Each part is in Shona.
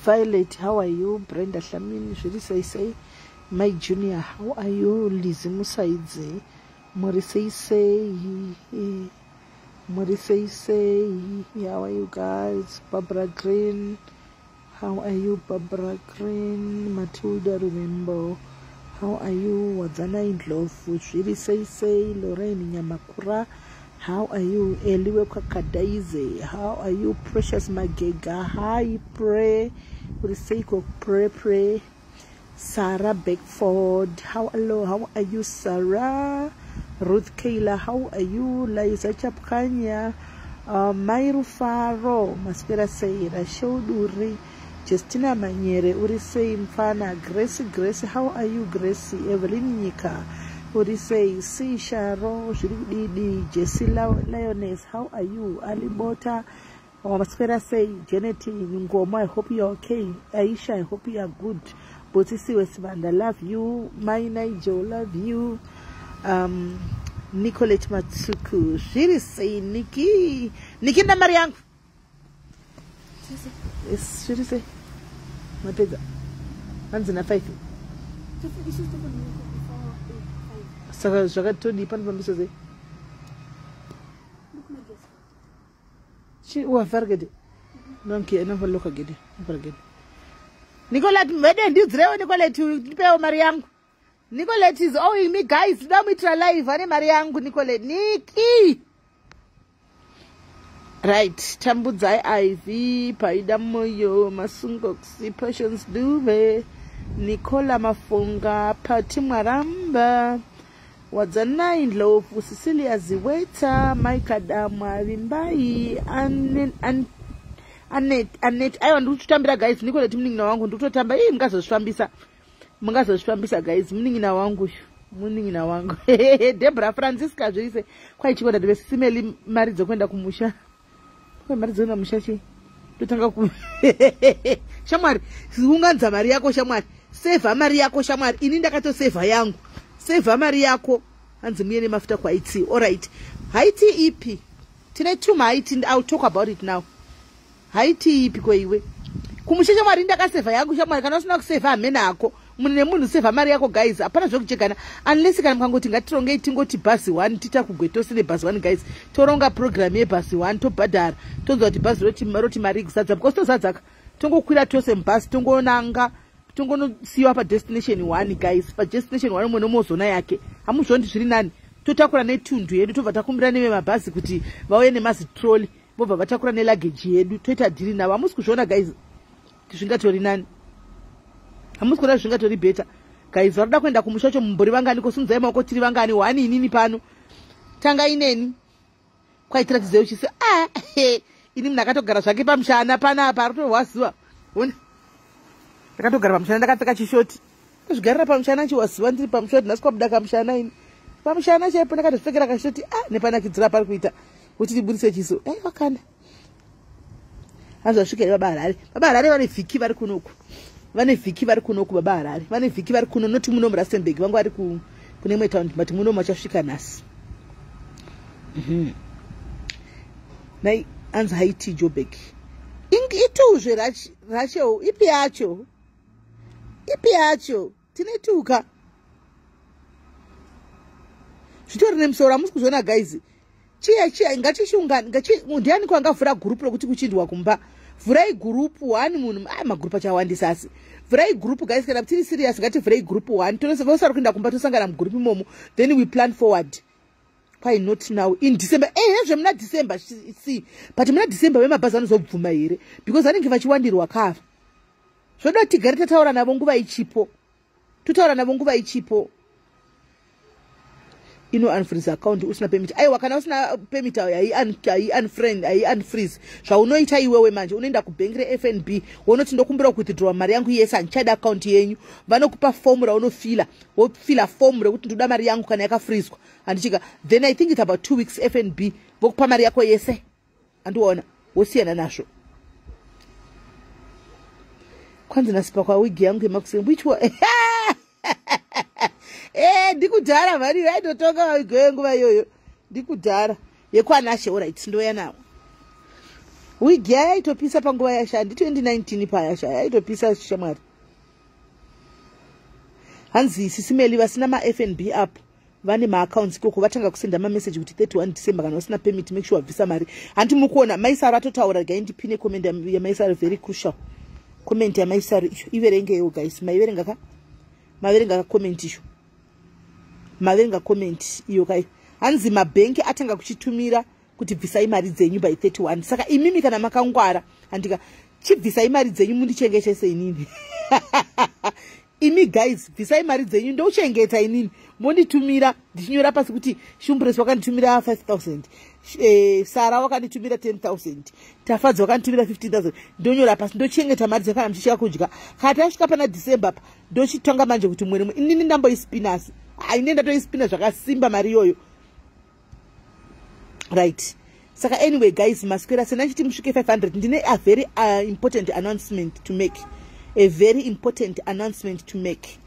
Violet, how are you? Brenda Dlamini, zviri sei sei? My Junior, how are you? Lizzy Musaidzi, muri sei sei? Muri sei sei? How are you guys? Barbara Green, how are you? Barbara Green, Matilda Ruvimbo, how are you? Wadzanai Ndlovu, zviri sei sei? Lorraine Nyamakura, how are you? Eliwe Kwakadaize, how are you? Precious Magega, hi Pray, uri seiko Pray Pray? Sarah Beckford, how hello, how are you, Sarah? Ruth Kayla, how are you? Liza Chapkanya, Mai Rufaro, maswera sei? Rachel Duri, Justina Manyere, uri sei mfana? Grace Grace, how are you, Grace? Evelyn Nyika, uri sei? Si Sharo, zviri kudidi? Jesse Lioness, how are you? Ali Bota, maswera sei? Janet Ngoma, I hope you are okay. Aisha, I hope you are good. Botisiwe Sibanda, love you. My Nigel, love you. Nicolette Matsuku, zviri sei Niki? Niki ndamari yangu. Yes, zviri sei? Mapedza. Hanzi na 5. Saka zvakatodii panofambiswa sei? Chi wavhara gede. Nonke nofaloka gede. Nofara gede. Nicolette, mvede ndiudzirewo Nicolette, ndipewo mari yangu. Nicolette is owing me guys. Ndamuitira live ane mari yangu Nicolette. Niki. Right, Tambudzai Ivy, Paida Moyo, Masungoxi, Passions Dube, Nicola Mafunga, Pati Mwaramba, Wadzanai Ndlovu, Cecilia Ziweta, Mike Adamwa, Vimbai, Anet, Anet. Aiwa ndikutotambira guys, Nicolette munin'ina wangu ndikutotamba. Ii mungazozvifambisa. Mungazozvifambisa guys, munin'ina wangu. Munin'ina wangu. Debra Francisca zvese. Kwai chiko ndati vesimeli mari dzekuenda kumusha. Kwai mari dzekuenda kumusha chii? Totanga ku shamwari, unganza mari yako shamwari. Seva mari yako shamwari. Ini ndakatoseva yangu. Seva mari yako. Hanzi muye nemafuta kwaiti. All right. Haiti ipi? Tine two haiti. I'll talk about it now. Haiti ipi ko iwe? Kumusha shamwari ndakaseva yangu shamwari. Kana usina kuseva hamena ako. Munhu nemunhu seva mari yako guys. Hapana zvekuchekana. Unless kana mukangoti ngatirongei tingoti bhazi 1 tita kugwetose nebhazi 1 guys. Toronga program yebhazi 1 tobhadhara. Tonzwa kuti bhazi roti mari kuzadza because tozadzaka. Tongokwira tose mubhazi tongonanga tongonosiyiwa pa destination 1 guys. Pa destination 1 umwe nomozona yake. Hamuzvondi zviri nani. Totakura netundu yedu tobva takumbira nevemabhazi kuti vauye nemazi trolley vobva vatakura neluggage yedu toita dhiri navo. Hamusi kuzviona guys zvingatori nani. Hamusi kuona zvingatori better guys. Varikuda kuenda kumusha wacho mumbori vangani? Kosunzai maoko tiri vangani? One inini pano tanga ineni kwaitiratidza uchisi ah ini munhu akatogara zvake pamushana panapa aritohwaziwa. Ona ndakatogara pamushana ndakapfeka chishoti ndozvigarira pamushana chiwaziwa ndiri pamushoti nhasi kwabuda kamushana ini pamushana chaipo ndakatozvipfekera kashoti ah nepanakidzira pari kuita kuti ndiburise chiso. Aiwa kana hanzi vasvika baba Harare. Baba Harare vane vhiki vari kunoku, vane vhiki vari kunoku. Baba Harare vane vhiki vari kuno, noti muno muRustenburg vangu vari kune imwe taundi, but muno machasvika nhasi. Nai anzi haiti Joburg ituzve Rachel ipi yacho? Ipi yacho? Tine tuka zvitori nemusoro. Hamusi kuzviona guys? Chiya chiya ngachichiungani ndiani kwangavhura gurupu rokuti kuchindwa kumba? Vhurai gurupu one munhu. A magurupu achawandisa asi vhurai gurupu guys. Kana tiri serious ngativhurei gurupu one. Vosari kuenda kumba tosangana mugurupu imomo, then we plan forward. Why not now in December? Hezve muna December see, but muna December vemabhazi vanozobvuma here? Because vanenge vachiwandirwa kava. Zvoda tigare tataura navo nguva ichipo, totaura navo nguva ichipo. Ino unfreeze account usina permit? Aiwa, kana usina permit hai hai unfreeze. Zvaunoita iwewe manje, unoenda kubhengi reFNB wonoti ndokumbira kuwithdraw mari yangu yese, handichada account yenyu. Vanokupa fomu raunofila, wofila fomu rekuti ndoda mari yangu kana yakafreezwa, handichika? Then I think it's about 2 weeks, FNB vokupa mari yako yese, andiona? Wosiyana nazvo. Kwanzi nasipa kwawigi yangu yemakuseni, which one? Ndikudhara mhani, vaitotonga mawigi yenguva iyoyo, ndikudhara yekwanashe. Alright, ndoya nawo. Wigi yaitopisa panguva yasha, ndi 2019 payasha yaitopisa shamwari. Hanzi sisimeli vasina maFNB app vane maaccounts ikoko, vatanga kusenda mameseji kuti 31 December kana vasina permit, make sure wabvisa mari. Hanti mukuona Maisaro atotaura? Regai ndipine comment yaMaisaro, very crucial comment yaMaisaro iyo. Iverengeyo guys. Maiverenga ka? Maverenga ka comment iyo? Maverenga comment iyo kai? Hanzi mabhengi atanga kuchitumira kuti bvisai mari dzenyu by 31. Saka imimi kana makangwara, handika, chibvisai mari dzenyu mundichengetese inini. Imi guys, bvisai mari dzenyu, ndouchengeta inini, monditumira ndichinyora pasi kuti Shumbres wakanditumira 5000, Sara wakanditumira 10,000, Tafadzi wakanditumira 15,000. Ndonyora pasi, ndochengeta mari dzakana muchichika kudya. Kana tasvika pana December pa, ndochitanga manje kuti mwe nemwe inini ndamboispinasi aine, ndatoispina zvakasimba mari iyoyo, right? Saka anyway guys, maswera sena chiti musvike 500. Ndine a very important announcement to make, a very important announcement to make,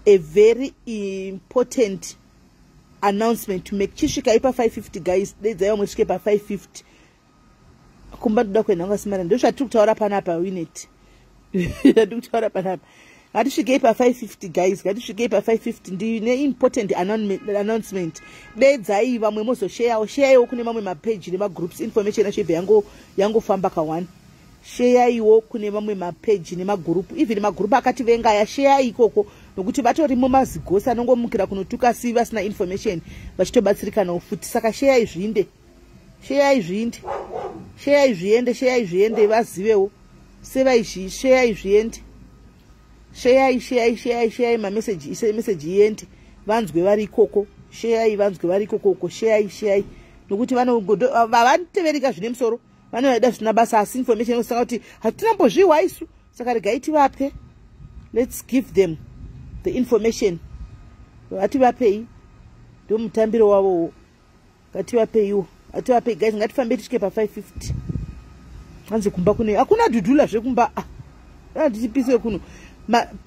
a very important announcement to make. Chisvikai pa550 guys, dedzai vamwe svike pa550. Kumba ndoda kuenda ungasimara, ndozvatiri kutaura panapa. Winet ndiri kutaura panapa. Ngatisvikei pa550 guys, ngatisvikei pa550. Ndine important announcement. Dedzai vamwe, mozosheyawo, sheyaiwo kune mamwe mapeji nemagroups. Information yacho ibva yangofamba ka1. Sheyaiwo kune mamwe mapeji nemagurupu, even magurupu akati vengaya, sheyai ikoko, nokuti vatorimo mazigosi anongomukira kunotuka si vasina information, vachitobatsirikanawo futi. Saka sheyai zvinde, sheyai zvinde, sheyai zviende, sheyai zviende, vazivewo sevaizvi. Sheyai zviende, sheyai, sheyai, sheyai, sheyai mameseji, isei meseji iende, vanzwe vari ikoko. Sheyai, vanzwe vari ikokoko. Sheyai, sheyai, nokuti vanoteverika zvine musoro, vanoda zvisina basa, asi information saka kuti hatinambozviwa isu. Saka regai tivape, let's give them the information. Ngativapei, ndo mutambiro wavowo. Ngativapeiwo, ngativapei guys, ngatifambe tisvike pa550. Hanzi kumba kune hakuna dhudhula zvekumba. Ah, tichipise kuno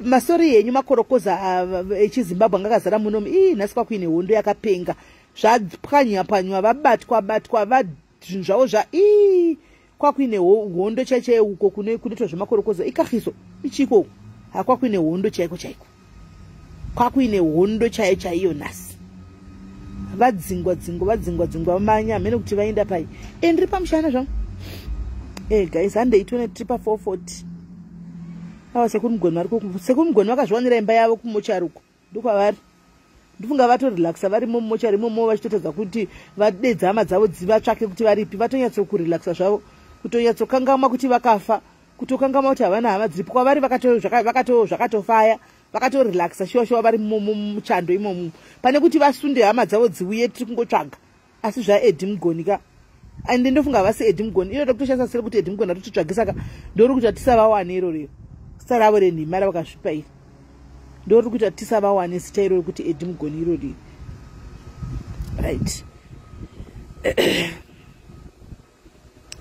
masori henyu, makorokoza echiZimbabwe anga akazara munomu. Ii, nhasi kwakuine hondo yakapenga, zvapwanywa pwanywa, vabatwa batwa, zvinhu zvavo zva ii, kwakuine hondo chai chaiyo uko kunoitwa zvemakorokoza. Ikahiso ichiko hakwakuine hondo chaiko chaiko, kwakuine hondo chaiyo chaiyo nhasi. Vadzingwa dzingwa, vadzingwa dzingwa, vamanya, hamene kuti vaenda pai. E, ndiri pamushana zvangu. E guys, handei tione, tiri pa440. Ava sekuru Mugoni vari, sekuru Mugoni vakazviwanira imba yavo kumocharuko, ndokwavari. Ndifunga vatorelaxa varimo mumochari imomo, vachitotadza kuti vadedza hama dzavo dzivatsvake kuti varipi. Vatonyatsokurelaxa zvavo, kutonyatsokangamwa kuti vakafa, kutokangamwa kuti havana hama dziripo kwavari. Zvakatofaya, vakatorelaxa shuwa shuwa vari muchando imomo, pane kuti vasunde hama dzavo dziuye. Tiri kungotsvaga asi zvaEdhi Mugoni ka, ande ndofunga havasi Edhi Mugoni. Iro tokutoshandisa sere kuti Edhi Mugoni atototsvagisa ka, ndori kuti hatisavawane iroriyo zita ravo renhima ravakazvipa iri, ndori kuti hatisavawane zita iro rekuti Edhi Mugoni irori, right?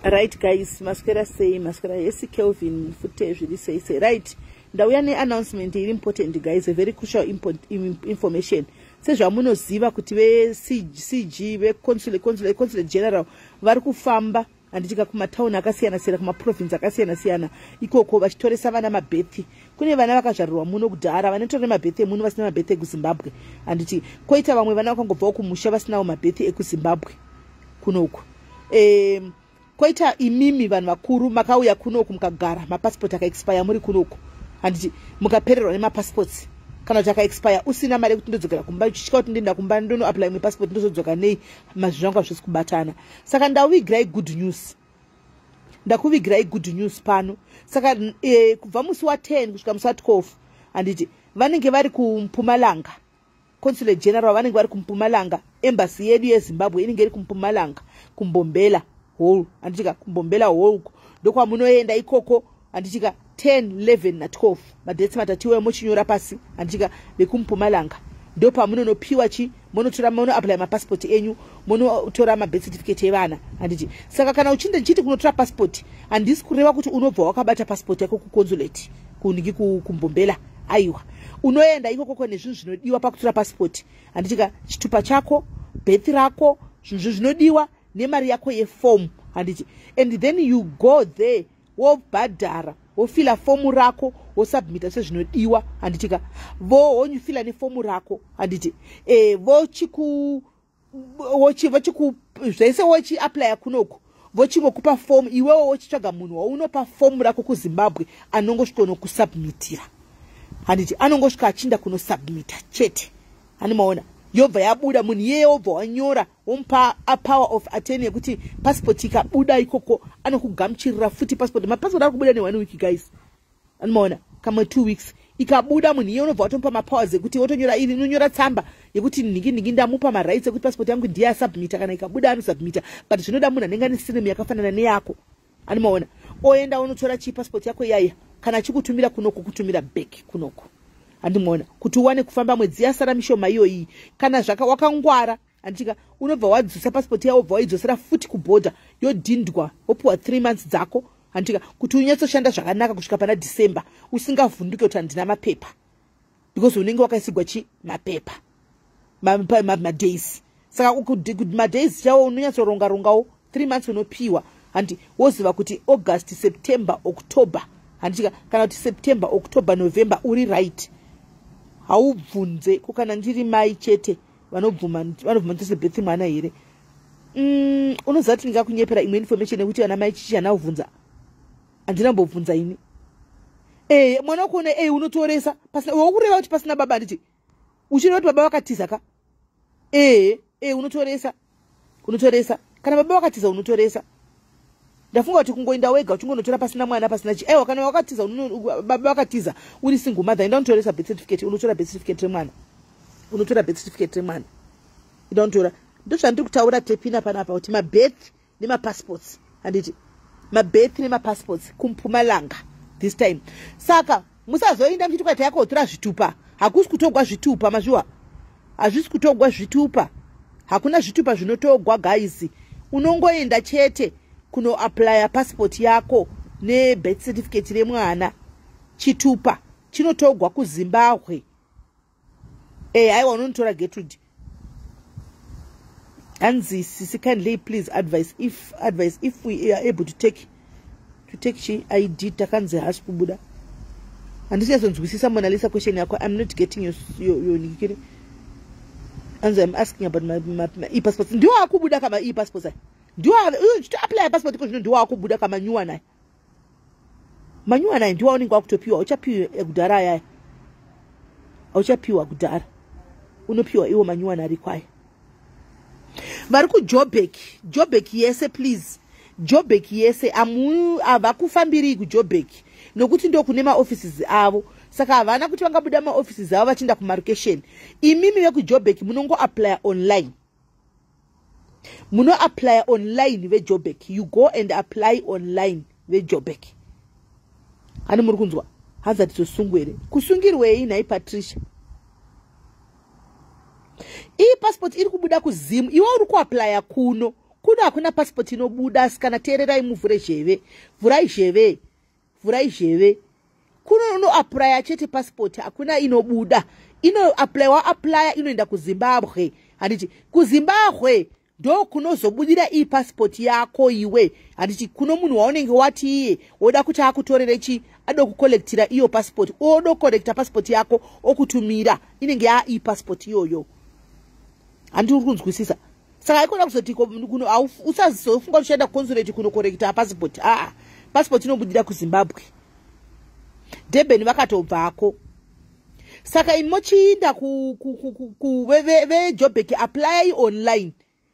Right guys, maswera sei? Maswera yesi Kelvin fute, zviri sei sei? Right, ndauya neannouncement iri important guys, a very crucial information. Sezvamunoziva kuti veCG, veconsulate general vari kufamba, handitika, kumatauni akasiyana siyana, kumaprovinsi akasiyana siyana ikoko, vachitoresa vana mabirth. Kune vana vakazvarirwa muno kudhara vanotora nemabirth emuno, vasina mabirth ekuZimbabwe, handiti? Koita vamwe vana vakangobvawo kumusha vasinawo mabirth ekuZimbabwe kunoku. Koita imimi vanhu vakuru makauya kunoku, mukagara, mapasipoti akaexpire muri kunoku, handiti? Mukapererwa nemapassports kana kuti akaexpire, usina mari yekuti ndodzokera kumba, uchitya kuti ndienda kumba ndonoapply imwe passport, ndozodzoka nei, mazvinhu zvangu hazvisi kubatana. Saka ndavigirai good news, ndakuvigirai good news pano. Saka kubva musi wa10 kusvika musi wa12, handiti, vanenge vari kuMpumalanga, consulate general vanenge vari kuMpumalanga. Embassy yedu yeZimbabwe inenge iri kuMpumalanga, kuMbombela Hall, handitika? KuMbombela Hall ndokwamunoenda ikoko, handitika? 10, 11 na12, madates matatu iwayo mochinyora pasi, handitika? VekuMpumalanga ndopamunonopiwa chi munotora, munoapply mapasipoti enyu, munotora mabirth certificate evana, handiti? Saka kana uchinde ndichiti kunotora pasipoti, handisi kureva kuti unobva wakabata pasipoti yako kuconsulate kuniki kuMbombela. Aiwa, unoenda ikokoko nezvinhu zvinodiwa pakutora pasipoti, handitika? Chitupa chako, birth rako, zvinhu zvinodiwa nemari yako yefomu. Handiti? And then you go there, wobhadhara, wofila fomu rako, wosubmita sezvinodiwa, handitika? Vohonyufila nefomu rako, handiti? Vochiku vochiku zvese, wochiaplya kunoku, vochingokupa fomu. Iwewo wochitsvaga munhu waunopa fomu rako kuZimbabwe, anongosvika nokusubmitira, handiti? Anongosvika achinda kunosubmita chete, handimaona? Yobva yabuda. Munhu iyeye wobva wanyora, womupa a power of attorney yekuti pasipoti ikabuda ikoko anokugamuchirira futi pasipoti. Mapasipoti ari kubuda ne1 week, guys, anomaona? Kamwe 2 weeks ikabuda. Munhu iye unobva watomupa mapowers ekuti wotonyora, inonyora tsamba yekuti nhingi nhingi, ndamupa marights ekuti pasipoti yangu ndiye asubmita, kana ikabuda anosubmita. But zvinoda munhu anenge ane surname yakafanana neyako, anomaona? Oenda unotora chii, pasipoti yako iyaiya. Kana achikutumira kunoko, kutumira back kunoko, handimaona? Kuti uwane kufamba mwedzi yasara mishoma iyoyi. Kana zvaka wakangwara, handitika, unobva wadzosa pasipoti yao, wobva waidzosera futi kubhodha, yodhindwa, wopiwa 3 months dzako, handitika, kuti unyatsoshanda zvakanaka kusvika pana December, usingavhunduke kuti handina mapepa, because unenge wakaisirwa chi mapepa, madays. Saka madays chaiwo unonyatsoronga rongawo 3 months unopiwa, handi? Woziva kuti August, September, October, handitika, kana kuti September, October, November, uri right. Haubvunze ko kana ndiri mai chete vanobvuma ndose birth mwana here? Unoziva kuti ndingakunyepera imwe information yekuti vana mai chichi hana kubvunza, handina mbobvunza ini. Mwana wakuona unotoresa pasina wakureva kuti pasina baba, handiti? Uchireva kuti baba vakatiza ka? Unotoresa, unotoresa kana baba vakatiza, unotoresa. Ndafunga kuti kungoenda wega uchingonotora pasina mwana, pasina chi, aiwa. Kana wakatiza, baba vakatiza, uri single mother, enda unotoresa birth certificate. Unotora birth certificate remwana, unotora birth certificate remwana, enda unotora. Ndozvandiri kutaura tepina panapa kuti mabirth nemapassports, handiti? Mabirth nemapassports kuMpumalanga this time. Saka musazoenda muchiti kwaita yakotora zvitupa. Hakusi kutogwa zvitupa, mazviwa? Hazvisi kutogwa zvitupa, hakuna zvitupa zvinotogwa, guys. Unongoenda chete kunoaplya passport yako nebirth certificate remwana. Chitupa chinotogwa kuZimbabwe. Aiwa, unonotora. Gertrude, hanzi, "Sisi, kindly please advice if we are able to take chi ID, takanzi hasi kubuda." Handisi Monalisa, question yako, I'm not getting your nikiri. Hanzi, "I'm asking about my e-passports." Ndiwo akubuda kama e-passports aya, ndiwo chitoaplya passport iko zvino, ndiwo akubuda kamanyuwana aya. Manyuwana aya ndiwo aunenge wakutopiwa. Uchapiwa ekudhara ayaya, hauchapiwa kudhara, unopiwa iwo manyuwana ari kwaya. Vari kuJobek, Jobek yese, please, Jobek yese, havakufambiri kuJobek nokuti ndo kune maoffices avo. Saka havana kuti vangabuda maoffices avo vachienda kumarokesheni. Imimi vekuJobek munongoaplya online, munoaplya online veJobek. You go and apply online, veJobek. Hani muri kunzwa? Hanzi, "Hatizosungwa here?" Kusungirwei nhai, Patricia? Iyi passport iri kubuda kuZimu, iwe uri kuaplya kuno. Kuno hakuna passport inobuda. Asi kana teererai, muvhure zheve, vhurai zheve, vhurai zheve. Kuno unoaplya chete passport, hakuna inobuda. Inoaplya, waaplya, inoenda kuZimbabwe, handiti? KuZimbabwe ndo kunozobudira iyi passport yako iwe, handiti? Kuno munhu waunenge wati iye woda kuti akutorere chi, ado kukolektira iyo passport, odo kolekta passport yako, okutumira, inenge yaa passport iyoyo. Handi uri kunzwisisa? Saka haikona kuzoti usazofunga kuti uchaenda kuconsulate kunokorekta passport. Aa, passport inobudira kuZimbabwe. Durban vakatobvako. Saka imi mochiinda veJobek, apply online,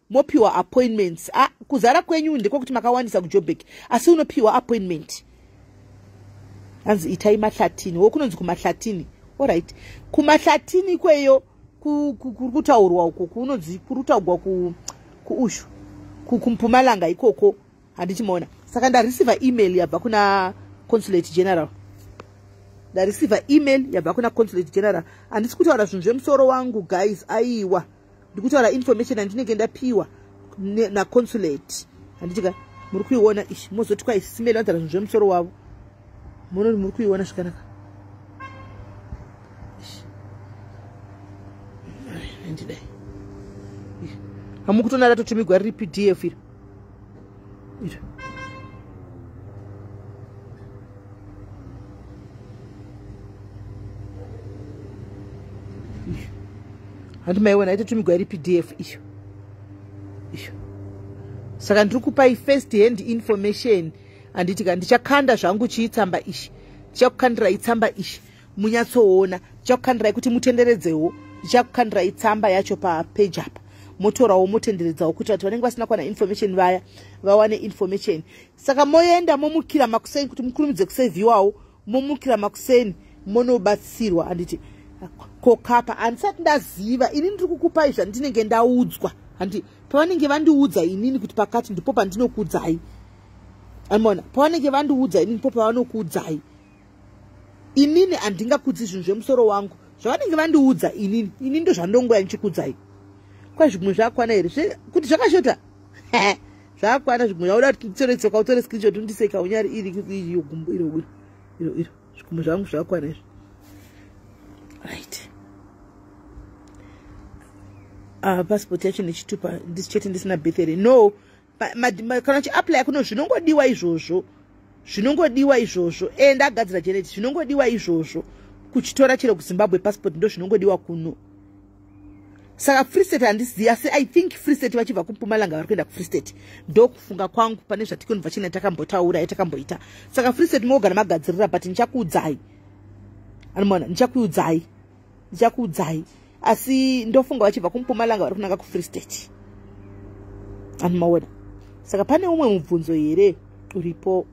mopiwa appointments. Ah, kuzara kwenyu ndekwekuti makawandisa kuJobek, asi unopiwa appointment. Hanzi, "Itai Mahlatini." Wokunonzi kuMahlatini, alright, kuMahlatini ikweyo kuri kutaurwa uko, kunonzi kuri kutaurwa kuushu, kuMpumalanga ikoko, handichimaona? Saka ndareceiva email yabva kuna consulate general, ndareceiva email yabva kuna consulate general. Handisi kutaura zvinhu zvemusoro wangu, guys, aiwa, ndikutaura information yandinenge ndapiwa naconsulate, handitika? Muri kuiona ishi? Mozoti kwaisisimeli vanzara zvinhu zvemusoro wavo. Munoti muri kuiona zvakanaka? Ndidai, hamukutona ratotumigwa riri PDF iri. Iro handi maiona itotumigwa iri PDF iyo iyo. Saka ndiri kupai first hand information, handiti ka? Ndichakanda zvangu chiitsamba ichi, ndichakukandirai tsamba ichi munyatsoona. Ndichakukandirai kuti mutenderedzewo, ndichakukandirai tsamba yacho papeji apa, motorawo motenderedzawo kuitira kuti vanenge vasina kuwana information vaya vawane information. Saka moenda momukira makuseni kuti mukurumidze kusevhiwawo, momukira makuseni monobatsirwa, handiti? Kokapa handisati ndaziva ini, ndiri kukupai zvandinenge ndaudzwa, handi? Pavanenge vandiudza inini kuti pakati ndipo pandinokuudzai, amona? Pavanenge vandiudza inini ndipo pavanokuudzai. Inini handingakudzi zvinhu zvemusoro wangu. Zvavanenge vandiudza inini, inini ndo zvandongoya ndichikuudzai. Kwa zvimwe zvakwana here kuti zvakashota? Zvakwana zvimwe zvauda kuti nditore tsoka, utore screenshot undiseka unyari iri iyo gumbo iro iro iro iro. Zvigumbo zvangu zvakwana izvi, right? Passport yacho nechitupa chete, ndisina birth here? No, kana uchiapply kuno zvinongodiwa izvozvo, zvinongodiwa izvozvo. Enda agadzira Janet, zvinongodiwa izvozvo kuchitora chero kuZimbabwe, passport ndo zvinongodiwa kuno. Saka Free State handizivi, asi I think Free State vachibva kuMpumalanga vari kuenda kuFree State, ndokufunga kwangu pane zvatikonvachina takambotaura yatakamboita. Saka Free State mogara magadzirira, but ndichakuudzai, anomona, ndichakuudzai, ndichakuudzai. Asi ndofunga vachibva kuMpumalanga vari kunanga kuFree State, anomaona. Saka pane umwe mubvunzo here uripo?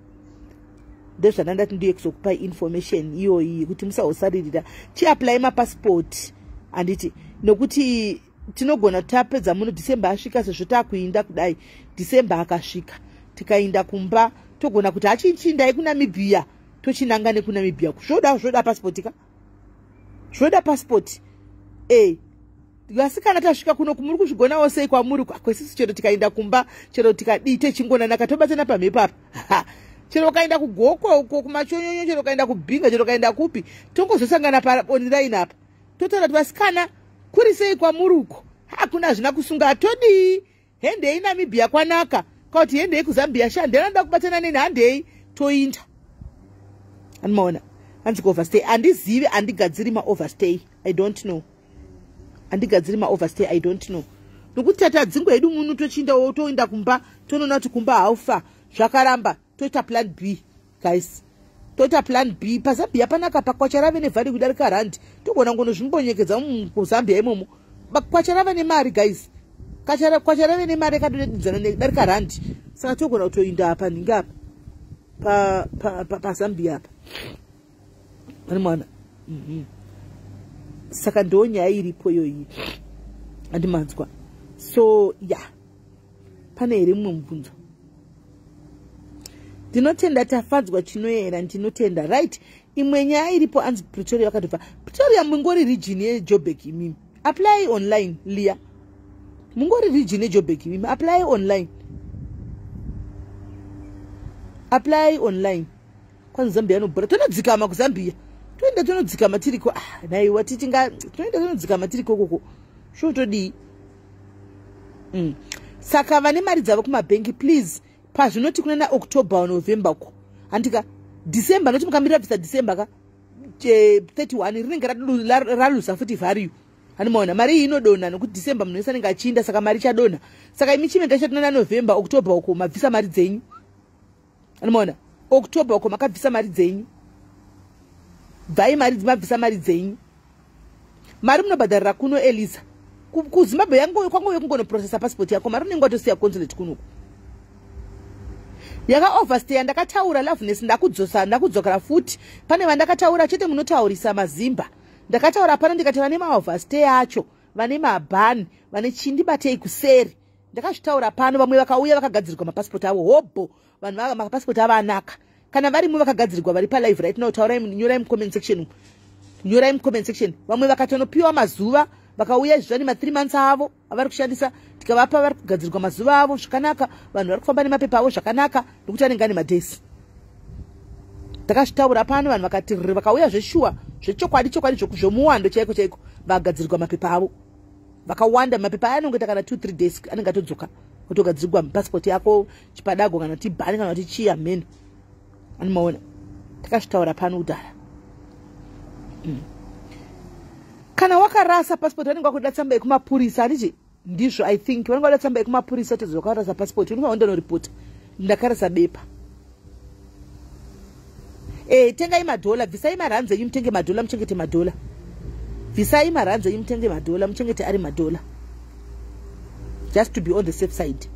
Ndezvandandati ndiye kuzokupai information iyoyi yekuti musahosaririra, chiapply mapasipoti, handiti? Nokuti tinogona tapedza muno, December asvika, sezvo taakuinda kudai, December akasvika tikainda kumba, togona kuti hachichindai kuNamibia, tochinanga nekuNamibia. Zvoda pasipoti ka, zvoda pasipoti e. Vasikana, tasvika kuno, muri kuzvigonawo sei kwamuri? Kwesisi chero tikaenda kumba, chero tikadii, techingonanaka, tobatsana pamhepo apa. Chero ukaenda kuGokwe uko kumachonyonyo, chero ukaenda kuBhinga, chero ukaenda kupi, tongozosangana paonline apa, totaura kuti vasikana, kuri sei kwamuri uko? Hakuna, hazvina kusunga, todii? Hendei Namibia kwanaka, kauti hendei kuZambia, sha ndenoda kubatana neni, handei toinda, andimaona. Hanzi kuoverstay handizivi, handigadziri maoverstay, I don't know, handigadziri maoverstay, I don't know, nokuti tati adzingo hedu munu, tochinda toenda kumba, tonoona kuti kumba haufa, zvakaramba, toita plan B, guys, toita plan B. PaZambia panaka, pakwacha rave nevalue kudarika randi, togona ngonozvimbonyekedza kuZambia imomo. Kwacha rave nemari, guys, kwacha rave nemari yakadonedidzana nedarika randi, saka togona kutoinda apa nhingi apa paZambia apa, ani mwana. Saka ndo nyaya iripo iyoyi, andimanzwa? So ya, yeah. Pane here mumwe mubvunzo? Ndinotenda, Tafadzwa Chinoyera, ndinotenda. Right, imwe nyaya iripo, anzi Pretoria vakatobva Pretoria. Mungori region yeJobek imimi, apply online. Lia, mungori region yeJobek imimi, apply online, apply online. Kwanzi Zambia anobhura, tonodzikama kuZambia, toenda tonodzikama tiriko. Ah, naiwa titinga toenda tonodzikama tiriko koko, zvotodii? Saka vane mari dzavo kumabhengi, please, pazvinoti kuna naOctober, November ko, handika? December, noti mukamirira bvisa December ka 31, rinenge raluza futi value, handimaona? Mari iyi inodonha nokuti December munhu wese anenge achiinda, saka mari ichadonha. Saka imi chimega chatinana November, October uko mabvisa mari dzenyu, handimaona? October uko makabvisa mari dzenyu, bvai mari, mabvisa mari dzenyu, mari munobhadharira kuno. Elisa, kuZimbabwe kwangove kungonoprocessa passport yako, mari unenge watosiya consulate kunoku. Yakaoverstaya ndakataura, Loveness, ndakudzosa, ndakudzokera futi pane vandakataura chete. Munotaurisa mazimba. Ndakataura pano ndikati vane maoverstay acho, vane mabhani, vane chindibatei kuseri. Ndakazvitaura pano, vamwe vakauya vakagadzirirwa mapasipoti avo hobho, vanhu mapasipoti avo anaka. Kana varimo vakagadzirirwa vari palive right now, taurai, nyorai mucomment section, nyorai mucomment section. Vamwe vakatonopiwa mazuva, vakauya izvi vane ma3 months avo avari kushandisa, tikavapa, vari kugadzirwa mazuva avo zvakanaka, vanhu vari kufamba nemapepa avo zvakanaka nokuti anenge ane madhesi. Ndakazvitaura pano, vanhu vakati vakauya zveshuwa, zvechokwadi chokwadi, zvomuwando chaiko chaiko, vagadzirirwa mapepa avo vakawanda. Mapepa aya anongoita kana 2 3 days anenge atodzoka. Wotogadzirwa passport yako chipadago kana kuti bhani kana kuti chiya mheno. Anomaona takazvitaura pano kudhara. Kana wakarasa passport vanenge vakuda tsamba yekumapurisa, handiti? Ndizvo, I think vanenge vada tsamba yekumapurisa kuti wakarasa passport. Unofanira kundonoripota, ndakarasa bepa. Tengai madhola, bvisai maranzi enyu mutenge madhola, muchengete madhola. Bvisai maranzi enyu mutenge madhola, muchengete ari madhola, just to be on the safe side,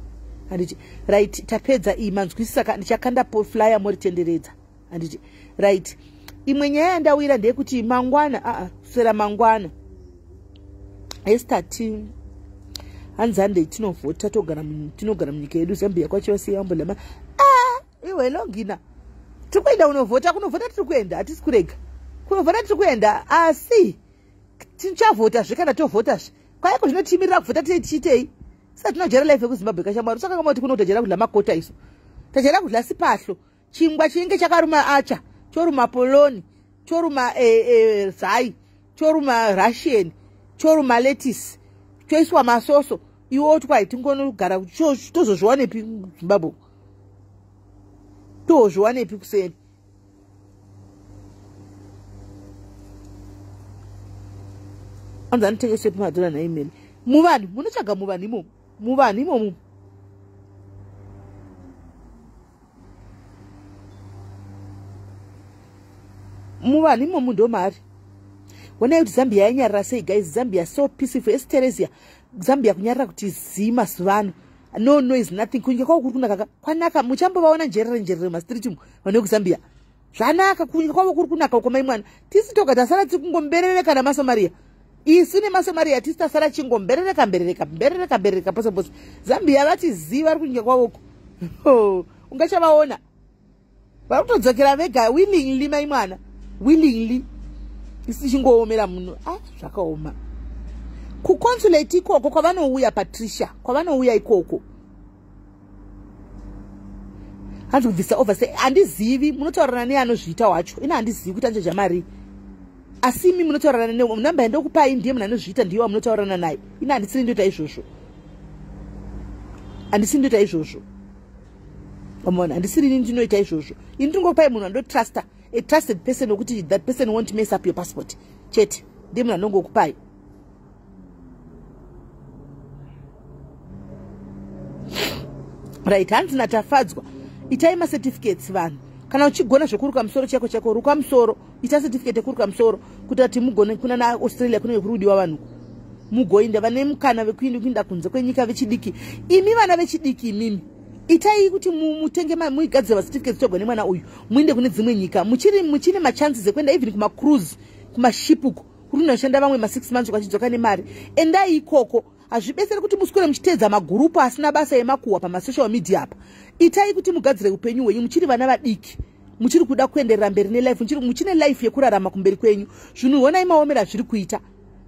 handiti? Right, tapedza iyi, manzwisisa. Ndichakanda flyer moritenderedza, handiti? Right, imwe nyaya yandawira ndeyekuti mangwana, aa, kuswera mangwana estati hanzi handei tinovhota, tinogara munyika yedu. Zambia kwacho vasiyambolama. A, iwe Longina, tiri kuenda unovhota, kunovhota tiri kuenda, hatisi kurega kunovhota, tiri kuenda. Asi tichavhotazve kana tovhotazve kwaiko zvinotimirira kuvhota tichiitei? Saka tinojera life yekuZimbabwe kashamwari. Usakangama kuti kuno tajera kudla makota, isu tajera kudla siphahlo, chingwa chinenge chakaruma acha, choruma poloni, choruma zai, choruma russian, choruma lettuce, choiswa masoso. Iwe woti kwai tingonogara, tozozviwanepi Zimbabwe? Tozviwanepi kuseni? Anzi anotengesepi madhora naimene? Muvanhu munotsvaga, muvanhu imomo, muvanhu imomo. Muvanhu imomo ndo mari. Honai kuti Zambia yanyarara sei, guys. Zambia so peaceful. Esiteresia, Zambia kunyarara kuti zii mazuva ano. No noise, nothing. Kunyika kwavo kuri kunaka, kwanaka. Muchambovaona njerere njerere mumastreet umu vanhu vekuZambia. Zvanaka, kunyika kwavo kuri kunaka uko. Mai mwana, tisi toga tasara tiri kungomberereka namaSomaria. Isu nemaSomaria tisi tasara chingomberereka mberereka mberereka mberereka pose pose. Zambia vati zii, vari kunyika kwavoko. Ungachavaona vari kutodzokera vega willingly, mai mwana, willingly. Isi chingoomera muno. Ah, zvakaoma. Kuconsulate ikoko kwavanouya, Patricia, kwavanouya ikoko hanzi kubvisa over sei? Handizivi, munotaurirana neanozviita wacho. Ina handizivi kuti anochaja mari, asi imi munotaurirana nenamba yandokupai, ndiye munhu anozviita, ndiye wamunotaurirana naye. Ina handisiri ndoita izvozvo, handisiri ndoita izvozvo. Amona, handisiri ini ndinoita izvozvo. Ini ndingopai munhu andotrusta, a trusted person, wekuti that person won't mess up your passport chete. Ndiye munhu anongokupai. Right, hanzi natafadzwa, itai macertificates vanhu. Kana uchigona zvekuruka musoro chako chako, ruka musoro, ita certificate yekuruka musoro kuti ati mugone kuna naAustralia kunenge kuri kudiwa vanhu, mugoinda vane mukana vekuinda kunze kwenyika vechidiki. Imi vana vechidiki imimi, itai kuti mutenge, muigadzire macertificates togwa nemwana uyu, muinde kune dzimwe nyika. Muchiri muchine machances ekuenda even kumacruise, kumaship uko kuri kunoshanda vamwe ma6 months ukachidzoka nemari. Endai ikoko. Hazvibetseri kuti muswere muchiteedza magurupu asina basa emakuhwa pamasocial media apa. Itai kuti mugadzire upenyu hwenyu muchiri vana vadiki, muchiri kuda kuenderera mberi nelife, muchine life yekurarama kumberi kwenyu. Zvinhu honai maomero azviri kuita,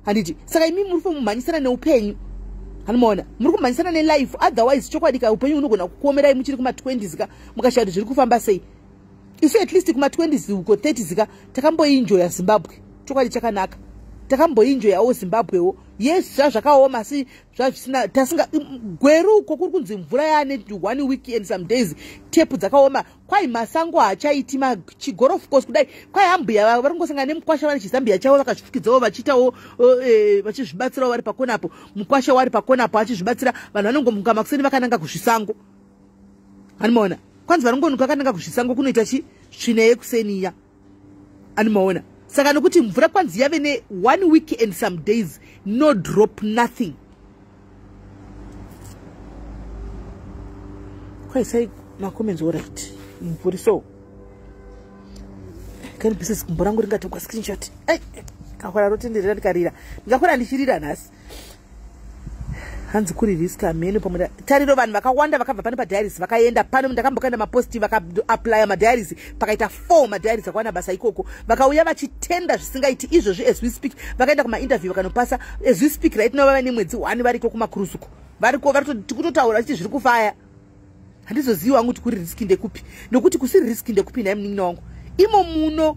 handiti? Saka imi muri kumhanyisana neupenyu, hanomaona muri kumhanyisana nelife. Otherwise chokwadi ka, upenyu hunogona kukuomerai muchiri kuma20s ka, mukashaya kuti zviri kufamba sei. Isu at least kuma20s uko, 30s ka, takamboinjoya Zimbabwe. Chokwadi chakanaka, takamboinjoyawo Zimbabwewo. Yes, zvazvakaoma, asi zvazvisina tasinga. Gweru uko kuri kunzi mvura yaane one week and some days, tepu dzakaoma. Kwai masango haachaiti chigolf course kudai. Kwai ambuya vari kungosangana nemukwasha vane chizambia chavo vakazvifukidzawo, vachiitawo vachizvibatsirawo vari pakonapo. Mukwasha wari pakonapo achizvibatsira. Vanhu vanongomuka makuseni vakananga kuzvisango, animaona? Kwanzi varongonuka vakananga kuzvisango kunoita chi tsvina yekuseniya, animaona? Saka nokuti mvura kwanzi yave ne1 week and some days, no drop, nothing. Kwaisai macomments. Alright, mvuri so kanibvise gumbo rangu ringatogwa screenshot. Ai, kakora rotenderera, ndikarira, ndingakora ndichirira nhasi. Hanzi kuri risk amene pamwe tariro. Vanhu vakawanda vakabva pano padiaries vakaenda pano. Ndakambokaenda maposti, vakaapplya madiaries, pakaita four madiaries akawana basa ikoko. Vakauya vachitenda zvisingaiti. Izvozvi as we speak vakaenda kumainterview, vakanopasa. As we speak right now vava nemwedzi one variko kumacruise uko, variko tikutotaura vachiti zviri kufaya. Handizozivi wangu kuti kuri risk ndekupi, nokuti kusiri risk ndekupi nhai munin'ina wangu? Imo muno,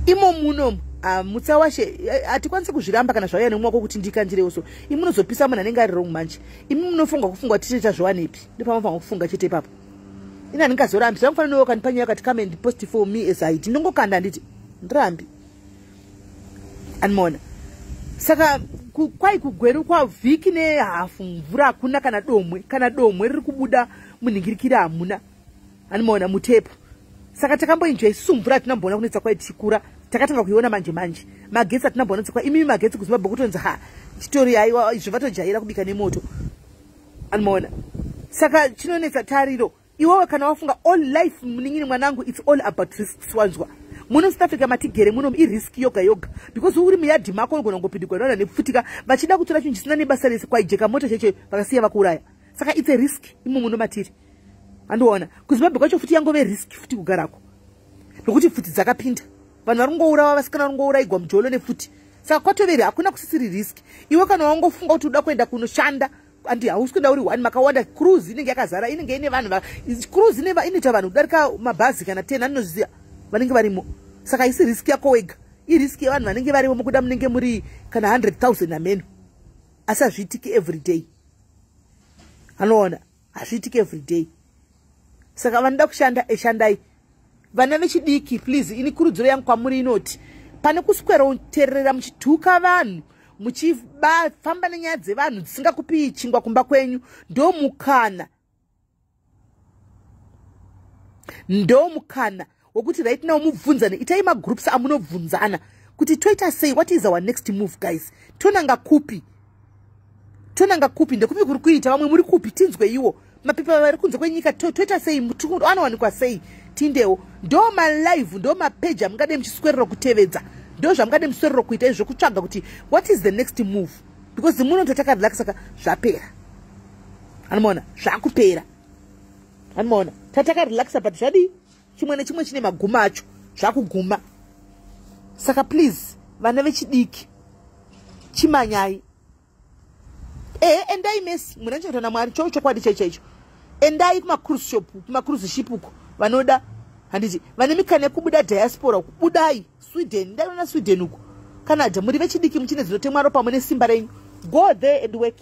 imo muno. Mutsawashe, hatikwanisi kuzviramba kana zvauya nemumwe wako kuti ndikandirewo. So imi munozopisa munhu anenge ari wrong. Manje imi munofunga kufunga kuti tichita zvowanepi? Ndopamafanira kufunga chete ipapo. Ini handingazorambi. Zvamufanira newe kandipa nyaya kati, "Come and post for me as id." Ndongokanda, handiti ndirambi, andimaona. Saka kwai kuGweru kwavhiki nehafu mvura hakuna, kana domwe, kana domwe riri kubuda munhingirikiri hamuna, andimaona, mutepu. Saka takamboenjoya isusu mvura, hatinamboona kunetsa kwai tichikura. Takatanga kuiona manje manje. Magetsi hatinamboona tsekwa. Imimi magetsi kuZimbabwe kutonzi ha, chitori aiwa, izvo vatojaira kubika nemoto, andimaona. Saka chinonetsa tariro. Iwewe kana wafunga all life, munin'ini mwanangu, it's all about risks. Wanzwa? Muno South Africa matigere muno irisk yoga yoga, because uri muyadhi mako unogona kungopindigwa navanhu nepfutika vachida kutora chinhu chisina nebasa rese. Kwaijeka mota cheche, vakasiya vakuuraya. Saka it's a risk imo muno matiri, handiona. KuZimbabwe kwacho futi yangove risk futi kugarako, nokuti pfuti dzakapinda, vanhu vari kungourawa, vasikana vari kungourayigwa mujolo nefuti. Saka kwatoveri hakuna kusisiri risk. Iwe kana wangofunga kuti uda kuenda kunoshanda, andi hausi kuenda uri one, makawanda. Cruise inenge yakazara, inenge ine vanhu. Cruise inoita vanhu kudarika mabhazi kana 10, aninoziva vanenge varimo. Saka isi risk yako wega, irisk yevanhu vanenge varimo. Mukuda munenge muri kana 100 000 ameno, asi hazviitiki every day, anoona, hazviitiki every day. Saka vanoda kushanda, eshandai. Vana vechidiki, please, ini kurudziro yangu kwamuri inoti pane kusweroterera muchituka vanhu, muchifamba nenyaya dzevanhu dzisingakupii chingwa kumba kwenyu, ndo mukana wokuti right now mubvunzane. Itai magroups amunobvunzana kuti toita sei, what is our next move, guys? Tonanga kupi? Tonanga kupi? Ndekupi kuri kuita vamwe? Muri kupi? Tinzweiwo mapepa. Vari kunze kwenyika, toita sei? Anowanikwa sei? Tindewo. Ndo malive, ndo mapeji amungade muchiswerero kutevedza, ndo zvamungade muswerero kuita izvo, kutsvaga kuti what is the next move, because muno tatakarelaxaka, zvapera, anomaona, zvakupera, anomaona. Tatakarelaxa, but zvadii? Chimwe nechimwe chine maguma acho, zvakuguma. Saka please, vana vechidiki, chimanyai. Ehe, endai mesi muna chekutana Mwari cho chokwadi chaicho chaicho. Endai kumacruise shop, kumacruise ship uko vanoda, handiti vane mikana yekubuda diaspora uku, budai Sweden, ndaiona Sweden uku, Canada. Muri vechidiki, muchine dzinotemwa ropa, mune simba renyu, go there and work.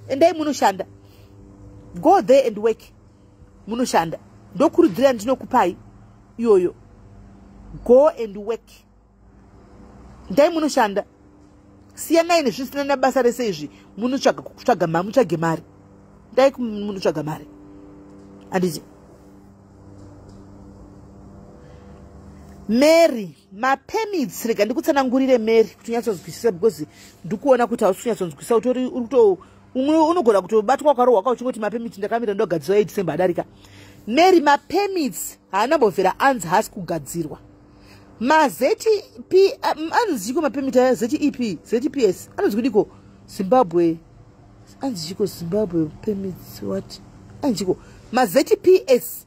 Endai munoshanda, go there and work, munoshanda. Ndokurudzira ndinokupai iyoyo, go and work, ndai munoshanda. Siyanai nezvisina nebasa rese izvi. Munotsvaga kutsvaga mari, mutsvage mari, ndai munotsvaga mari, handiti? Mary, mapermits, rega ndikutsanangurire, Mary, kuti unyatsonzwisisa, because ndikuona kuti hausi kunyatsonzwisisa. Utori uri kuto umwe unogona kutobatwa ukarohwa ka uchingoti mapermits ndakamira ndogadzirwa eDecember adarika. Mary, mapermits haana mbobvera anzi haasi kugadzirwa. MaZP anonzi chiko mapermit aya? ZEP, ZPS anonzi kudiko? Zimbabwe anzi chiko? Zimbabwe permits what? Anzi chiko maZPS?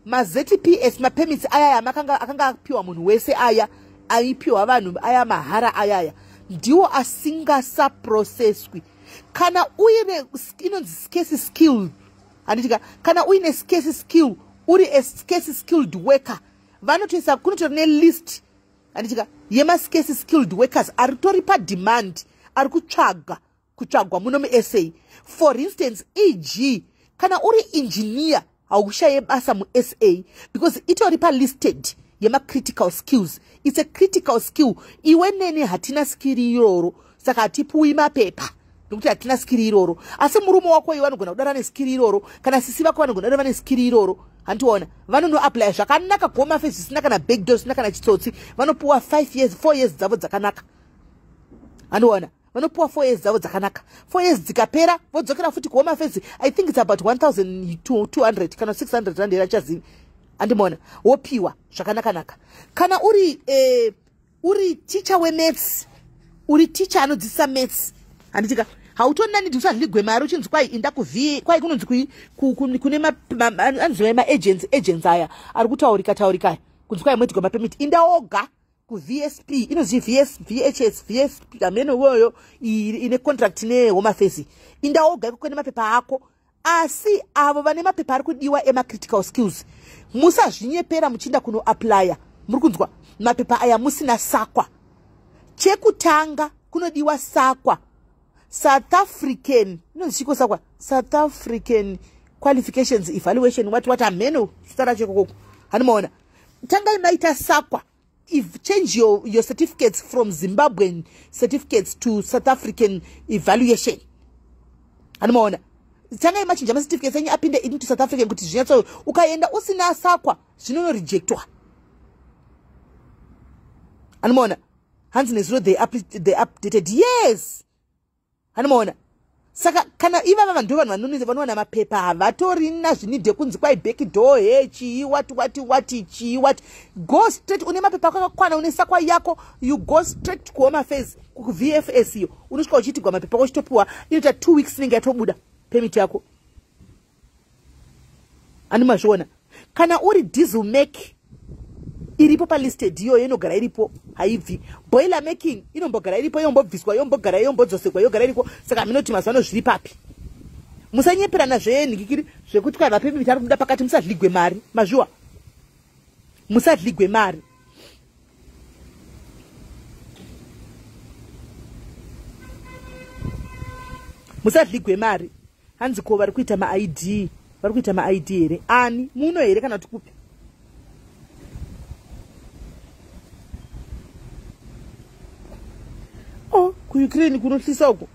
MaZPS, mapermits ayaya akanga apiwa munhu wese, aya aipiwa vanhu aya mahara ayaya, ndiwo asingasaprocesswi. Kana uine inonzi scarce skill, handitika? Kana uine scarce skill, uri a scarce skilled worker, vanotoisa kunotori nelist, handitika, yemascarce skilled workers ari tori pademand, ari kutsvaga kutsvagwa muno muSA. For instance, eg kana uri engineer, haushaye basa muSA because itori palisted yemacritical skills. It's a critical skill. Iwe neni hatina skill iroro, saka hatipuwi mapepa nokuti hatina skill iroro. Asi murume wako iwe anogona kudara neskill iroro, kana sisi vako vanogona kudara vane skill iroro, handiona? Vanonoapplya zvakanaka kuHome Affairs, zvisina kana backdoor, zvisina kana chitsotsi. Vanopuwa 5 years, 4 years dzavo dzakanaka, handiona? Vanopuwa 4 years dzavo dzakanaka. 4 years dzikapera, vodzokera futi kuHome Affairs. I think it's about 1200 kana 600 rand erachazivi, andimona? Wopiwa zvakanaka-naka. Kana uri ticha wemaths, uri ticha anodzidzisa maths, handitika? Hautonani usadligwe mari uchinzi kwai inda kuv kwai kunonzi kune anonzi maagents, agents aya ari kutaurika taurika aya, kunzi kwai moitigwa mapermit. Inda oga kuVSP, inonzi VS, VHS, VSP, hameno iyoyo ine contract neHome Affairs. Inda oga ikoko nemapepa ako. Asi avo vane mapepa ari kudiwa emacritical skills, musazvinyepera muchiinda kunoaplya, muri kunzwa, mapepa aya musina sakwa. Chekutanga kunodiwa SAQA, South African inonzi chiko SAQA, South African Qualifications Evaluation, what what, ameno zita racho ikokoko. Hanimaona, tangai maita SAQA. If change your certificates from Zimbabwean certificates to South African evaluation. Hanimaona, tangai machinja macertificates enyu apinde into South African kuti zvinyatso. Ukaenda usina SAQA, zvinonorejectwa. Hanimaona, hanzi nezuro they updated. Yes, hanimaona. Saka kana ivava vanhu ndo vanhu vanowana mapepa, havatorina zvinidhe kunzi kwai backdoor he chii, what what what, chii, what. Go straight, une mapepa ako akakwana, une SAQA yako, you go straight kuHome Affairs, kuVFS iyo. Unosvika uchiitigwa mapepa ako, uchitopiwa, inoita 2 weeks inenge yatobuda permit yako. Ani mazviona? Kana uri diesel mech, iripo palisted iyoyo, inogara iripo, haibvi. Boiler making inombogara iripo, yombobviswa, yombogara, yombodzosekwa, yogara iripo. Saka haminoti mazuva ano zviri papi. Musanyeperana zvenhikikiri zvekuti kana mapermit ari kubuda pakati. Musadligwe mari, mazviwa? Musadligwe mari. Musadligwe mari. Hanzi ko vari kuita maID, vari kuita maID here? Ani muno here kana kuti kupi? Oh, kuUkraine kunohlisa uko.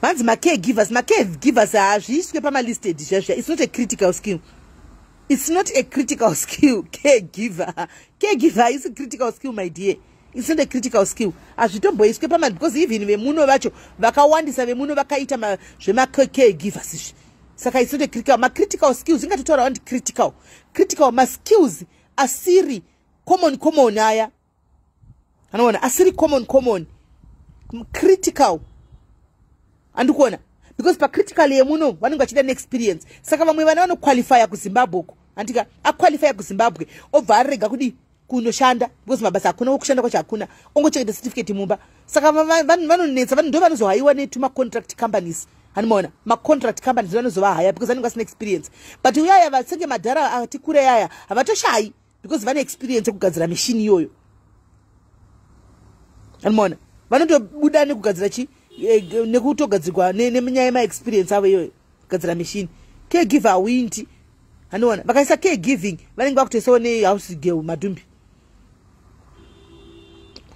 Vanzi macaregivers, macaregivers hazviiswe pamalisted zvazvia. It's not a critical skill, it's not a critical skill. Caregiver, caregiver haisi critical skill, my dear. It's not a critical skill, hazvitomboiswe pama, because even vemuno vacho vakawandisa, vemuno vakaita zvemacaregivers izvi. Saka it's not a critical. Macritical skills ingatotaura wandi critical maskills asiri common common aya, anoona, asiri common common, critical. Andikuona, because pacritical yemuno vanenge vachida neexperience. Saka vamwe vana vanoqualifya kuZimbabwe uko, andika aqualifya kuZimbabwe, obva arega kudi kunoshanda because mabasa hakuna, kushanda kwacho hakuna, ongochengeta certificate mumba. Saka vanonetsa, ndo vanozohayiwa netumacontract companies. Hanimaona, macontract companies vanozovahaya because vanenge vasina experience. But uyaya vasenge madhara ati kure aya havatoshayi because vane experience yekugadzira mishini iyoyo. Hanimaona, vanotobuda nekugadzira chi nekutogadzirwa nenyaya yemaexperience avo iyoyo, kugadzira mishini. Caregiver hawindi. Haniona, vakaisa caregiving vanenge vakutoisawo nehouse girl. Madhumbi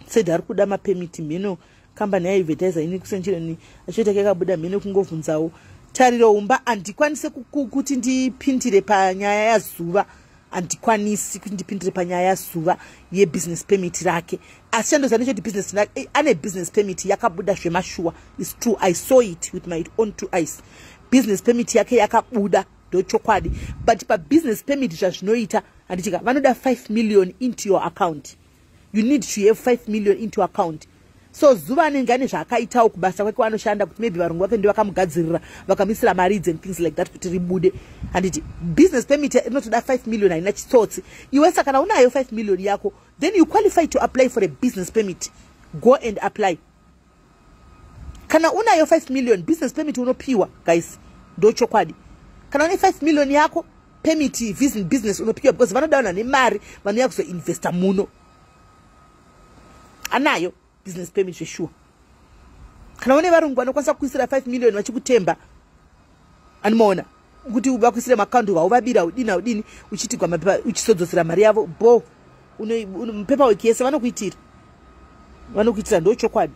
said ari kuda mapermit, mheno kambani yaadvertisa ini kusenchireni achiita kakabuda, mheno kungovhunzawo Tariro Umba. Handikwanisi kuti ndipindire panyaya yaZuva, handikwanisi kuti ndipindire panyaya yaZuva yebusiness permit rake. Asi chandoziva ndechoti business ane business permit yakabuda zvemashuwa. Is true, I saw it with my own two eyes. Business permit yake yakabuda, ndochokwadi. But pabusiness permit zvazvinoita, handitika, vanoda 5 million into your account. You need to have 5 million into account. So Zuva anenge ane zvaakaitawo kubasa kwake kwanoshanda, kuti maybe varungu vake ndivakamugadzirira, vakamisira mari idzi and things like that kuti ribude. Handiti business permit inotoda 5 million, haina chitsotsi iwe. Saka kana unayo 5 million yako, then you qualify to apply for a business permit. Go and apply. Kana unayo 5 million, business permit unopiwa, guys, ndochokwadi. Kana une 5 million yako, permit business unopiwa because vanoda vanhu nemari vanouya kuzoinvesta muno. Anayo business permit zveshuwa. Kana une varungu vanokwanisa kukuisira 5 million vachikutemba, animaona, kuti vakuisire maakaundi, hauvabira, udini haudini, uchitigwa mapepa, uchisodzosera mari yavo bo, paperwork yese vanokuitira, vanokuitira, ndo chokwadi.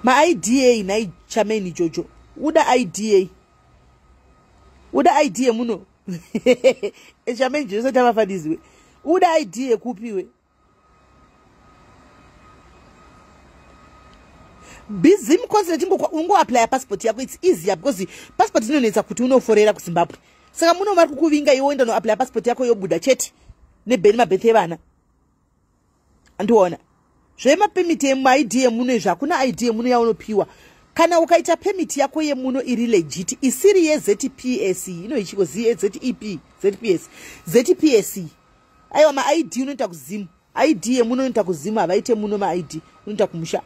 MaID nhai Chameni Jojo, uda ID, uda ID yemuno? Chameni Jojo sati avafanizwe, uda ID yekupiwe Zim consulate? Ungoapplya passport yako, it's easier because passport inonetsa kuti unoforera kuZimbabwe. Saka muno vari kukuvinga, iwe oenda noapplya passport yako, yobuda chete nebheni mabirth evana. Andiona, zvemapermit emaID emuno izvi, hakuna ID yemuno yaunopiwa. Kana ukaita permit yako yemuno iri legit, isiri yeZPS, inoichiko ZEP, ZPS, ZPS, aiwa, maID unoita kuZimu. ID yemuno unoita kuZimu, havaite muno maID, unoita kumusha.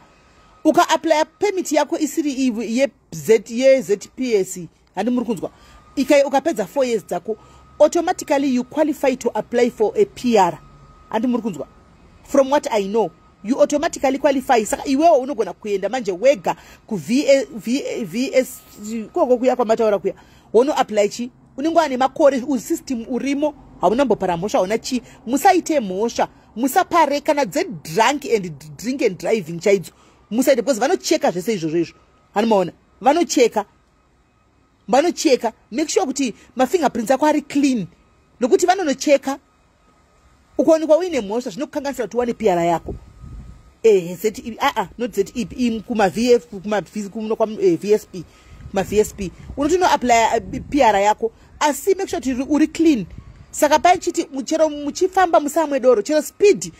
Ukaapplya permit yako isiri yeZPS. Handi muri kunzwa? Ukapedza 4 years dzako, automatically you qualify to apply for a PR. Handi muri kunzwa? From what I know, you automatically qualify. Saka iwewo unogona kuenda manje wega kuVS koko kuya kwamataura kuya, wonoapply chi, unenge wane makore usystem urimo, hauna mbopara mhosva, hauna chii. Musaite mhosva, musapare kana dzedrunk and drink and driving chaidzo musaite, because vanocheka zvese izvozvo izvo. Hanomaona, vanocheka, vanocheka. Make sure kuti mafingerprints ako ari clean, nokuti vanonocheka. Ukaonekwa uine mhosva, zvinokukanganisira kuti uwane PR yako. Ehe, z aa, not zep, kuma-vf, kuma-VSP, kuma-VSP unoti unoapplya PR yako, asi make sure kuti uri clean. Saka paichiti chero muchifamba musamwe doro, chero speed.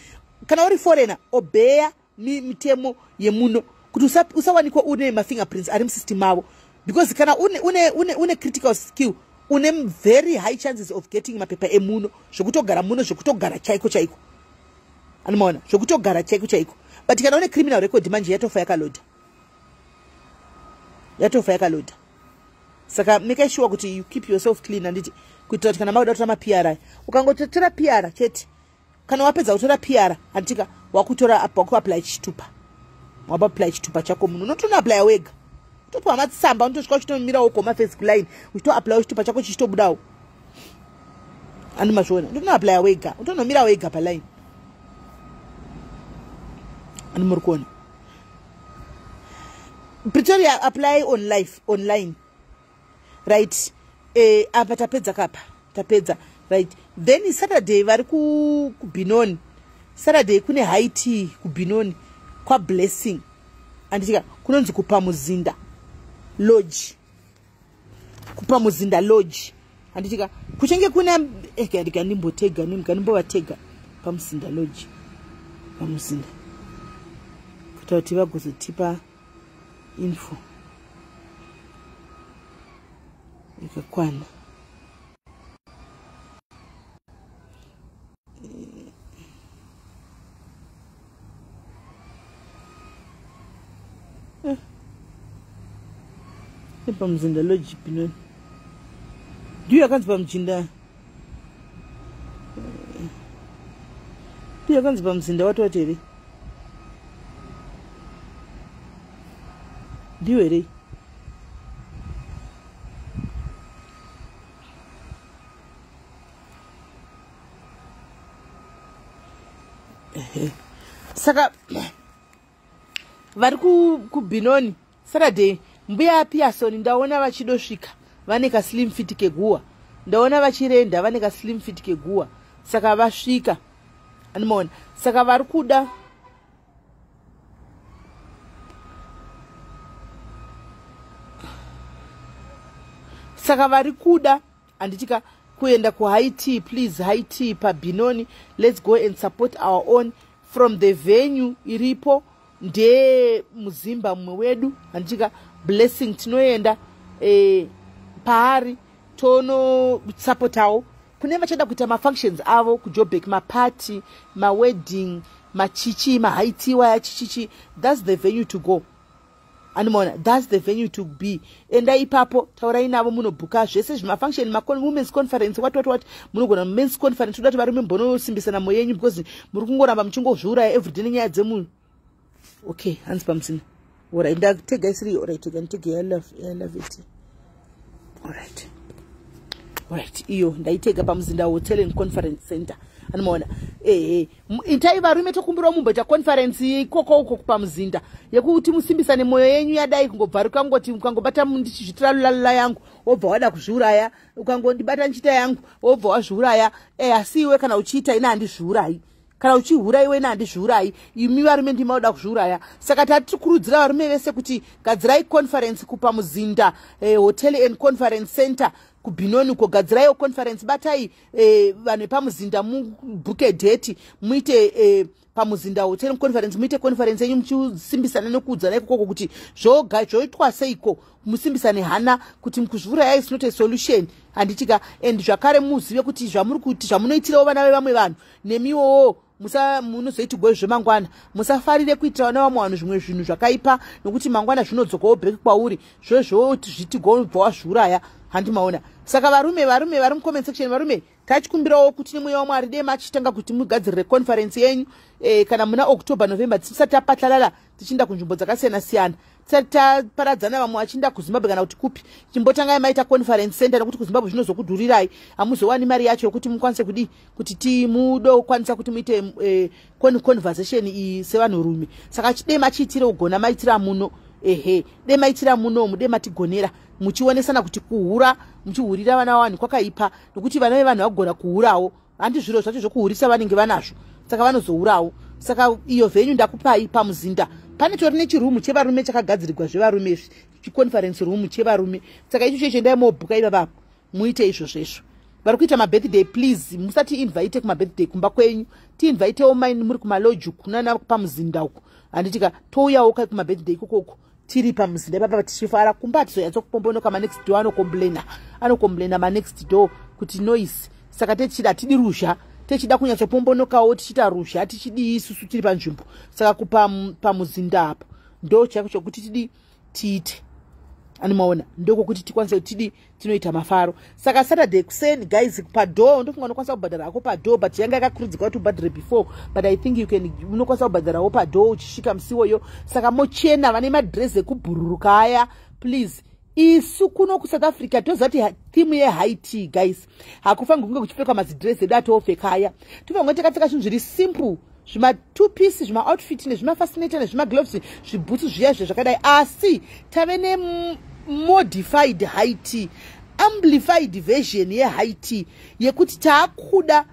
Kana uri foreigner, obeya mitemo yemuno kuti usawanikwa une mafingerprints ari musystem avo, because kana une critical skill, une very high chances of getting mapepa emuno, zvekutogara muno, zvekutogara chaiko chaiko. Anomaona, zvekutogara chaiko chaiko. But kana une criminal record manje, yatofa yakalodha, yatofa yakalodha. Saka make sure kuti you keep yourself clean, handiti? Kuitira kuti kana makuda kutora maPR, ukangototora PR chete, kana wapedza kutora PR, handitika, wakutora, wakuapply chitupa, wapply chitupa chako munhu, unotonoapplya wega, topiwa matsamba, unotosvika uchitomirawo kumafirst line, uchitoapplyawo chitupa chako chichitobudawo. Andimazviona, utonoapplya wega, utonomira wega paline. Andi muri kuona? Pretoria, apply on life online, right? Apa tapedza kapa, tapedza, right? Then Saturday vari kuBenoni. Saturday kune high tea kuBenoni kwaBlessing, anditika? Kunonzi kuPamuzinda Lodge, kuPamuzinda Lodge, handitika? Kuchange kuna gandimbotega, gandimbovatega paMuzinda Lodge, paMuzinda, kuita kuti vagozotipa info ikakwana. PaMuzinda Lodge, Benoni, ndiyo yakanzi paMuzinda, ndiyo yakanzi paMuzinda. Watoti here? Ndiyo here? Saka vari kuBenoni Saturday, Mbuya Piason, ndaona vachidosvika vane kaslim fit keguwa. Ndaona vachirenda vane kaslim fit keguwa. Saka vasvika, anomaona? Saka vari kuda saka vari kuda, handitika, kuenda kuhigh tea. Please, high tea paBenoni. Let's go and support our own. From the venue iripo, ndemuzimba mumwe wedu, handitika? Blessing. Tinoenda paari, tonosapotawo kune vachada kuita mafunctions avo kuJobek, maparty, mawedding, machichi, mahigh tea waya, chichichi. That's the venue to go, anomaona? That's the venue to be. Enda ipapo, taurai navo, munobhuka zvese zvimafunction, mawomens conference, what what what. Munogona mens conference, toda kuti varume mbonosimbisana moyo yenyu, because muri kungoramba muchingozviuraya everyday nenyaya dzemunhu. Okay, hanzi pamusina. Alright, ndatega isiri. Alright, tega, nditege yalaveti. Alright, iyo ndaitega, paMuzinda Hotel and Conference Center, anomaona? Ehe, itai varume, tokumbirawo mumboita conference ikoko uko paMuzinda, yekuti musimbisane mwoyo yenyu. Yadai kungobvaruka, ngoti ukangobata ndichizvitira lulalula yangu, wobva wada kuzviuraya. Ukangondibata nchita yangu, wobva wazviuraya. Asi iwe kana uchiita, ina handizviurayi. Kana uchihura iwe, ina handizviurayi. Imi varume ndimauda kuzviuraya. Saka tatikurudzira varume vese kuti gadzirai conference kupaMuzinda Hotel and Conference Center kuBenoni uko. Gadziraiwo conference, batai vanhu vepaMuzinda, mubhuke date, muite paMuzinda Hotel Conference, muite conference yenyu, muchisimbisana nekuudzana ikokoko kuti zvoitwa seiko, musimbisane hana kuti kuzviuraya is not a solution, handitika? And zvakare muzive kuti zvamuri kuti zvamunoitirawo vana vevamwe vanhu, nemiwowo. Munozoitigwa zvemangwana. Musafarire kuitira vana vamwe vanhu zvimwe zvinhu zvakaipa, nokuti mangwana zvinodzokawo back kwauri. Zvezvo zvitigwa ubva wazviuraya. Handimaona. Saka varume, varume vari mucomment section, varume, tachikumbirawo kuti nemweya waMwari dei machitanga kuti mugadzirire conference yenyu kana muna October, November, tisati tapatlalala tichiinda kunzvimbo dzakasiyana siyana, tisati taparadzana, vamwe vachiinda kuZimbabwe kana kuti kupi. Chimbotangai maita conference center, nekuti kuZimbabwe zvinozokudhurirai, hamuzowani mari yacho yokuti mukwanise kudii, kuti timudokwanisa kuti muite conversation iyi sevanhurume. Saka chidei machiitire kugona maitira muno. Ehe, dei maitira munomu, dei matigonera muchionesana kuti kuhura, muchihurira vana vavanhu kwakaipa, nokuti vana vevanhu vagona kuhurawo. Handi zviro zvacho zvokuhurisa vanenge vanazvo, saka vanozohurawo. Saka iyo venue ndakupai pamuzinda. Pane tori nechirumu chevarume chakagadzirirwa zvevarume izvi, chiconference room chevarume. Saka icho checho endai mobhuka ivavapo, muite izvo zvezvo. Vari kuita mabirthday, please musati invite kumabirthday kumba kwenyu, tiinvitewo maini muri kumalodge kunana pamuzinda uko, handitika? Touyawo kai kumabirthday ikokoko, tiri pamuzinda ipapa tichifara. Kumba hatizoyanzokupombonoka, manext door anocomplaina, anocomplaina manext door kuti noise. Saka techida, hatidi ruzha, techida kunyatsopombonokawo tichiita ruzha, tichidii isusu tiri panzvimbo. Saka kupa pamuzinda apo ndo chaiko chokuti tidi tiite, animaona, ndokokuti tikwanise kuti tidi tinoita mafaro. Saka Saturday kuseni, guys, padoor ndofunga unokwanisa kubhadhara hako padoor, but yanga yakakurudzirwa kuti ubhadhare before, but I think you can, unokwanisa kubhadharawo padoor uchisvika musi iwoyo. Saka mochena, vane madress ekubhururuka aya, please. Isu kuno kuSouth Africa toziva kuti theme yehigh tea, guys, hakufaniri kunge kuchipfekwa mazidress edu atoopfeka aya. Tofanira takapfeka zvinhu zviri simple, zvima two piece, zvima outfit, nezvimafascinator, nezvimagloves, zvibhutsu zviya zve zvakadai. Asi tave nemodified high tea, amplified version yehigh tea, yekuti taakuda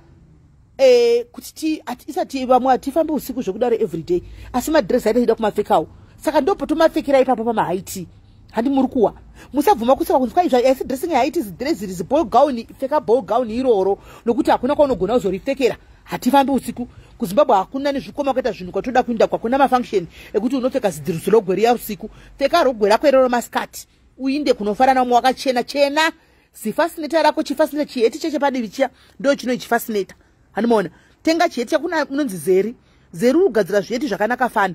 kuti isati vamwe hatifambi usiku zvekudaro everyday, asi madress aita chida kumapfekawo. Saka ndopotomapfekera ipapo pamahigh tea. Handi muri kuwa? Musabvuma kuseka kunzi kwai asi dressing yehigh tea, zidress risi ball gown. Pfeka ball gown iroro, nokuti hakuna kwaunogona kuzoripfekera. Hatifambi usiku kuZimbabwe, hakuna nezvikoma kuita zvinhu kwatoda kuinda, kwakuna mafunction ekuti unopfeka zidhirusi rogwe riya usiku. Pfeka rogwe rako iroro masikati, uinde kunofara namwe wakachena chena, zifascinator rako, chifascinator, chiheti cheche padivi chiya, ndo chinoi chifascinator. Handimaona? Tenga chiheti chakuna unonzi Zeri. Zeri ugadzira zviheti zvakanaka fani.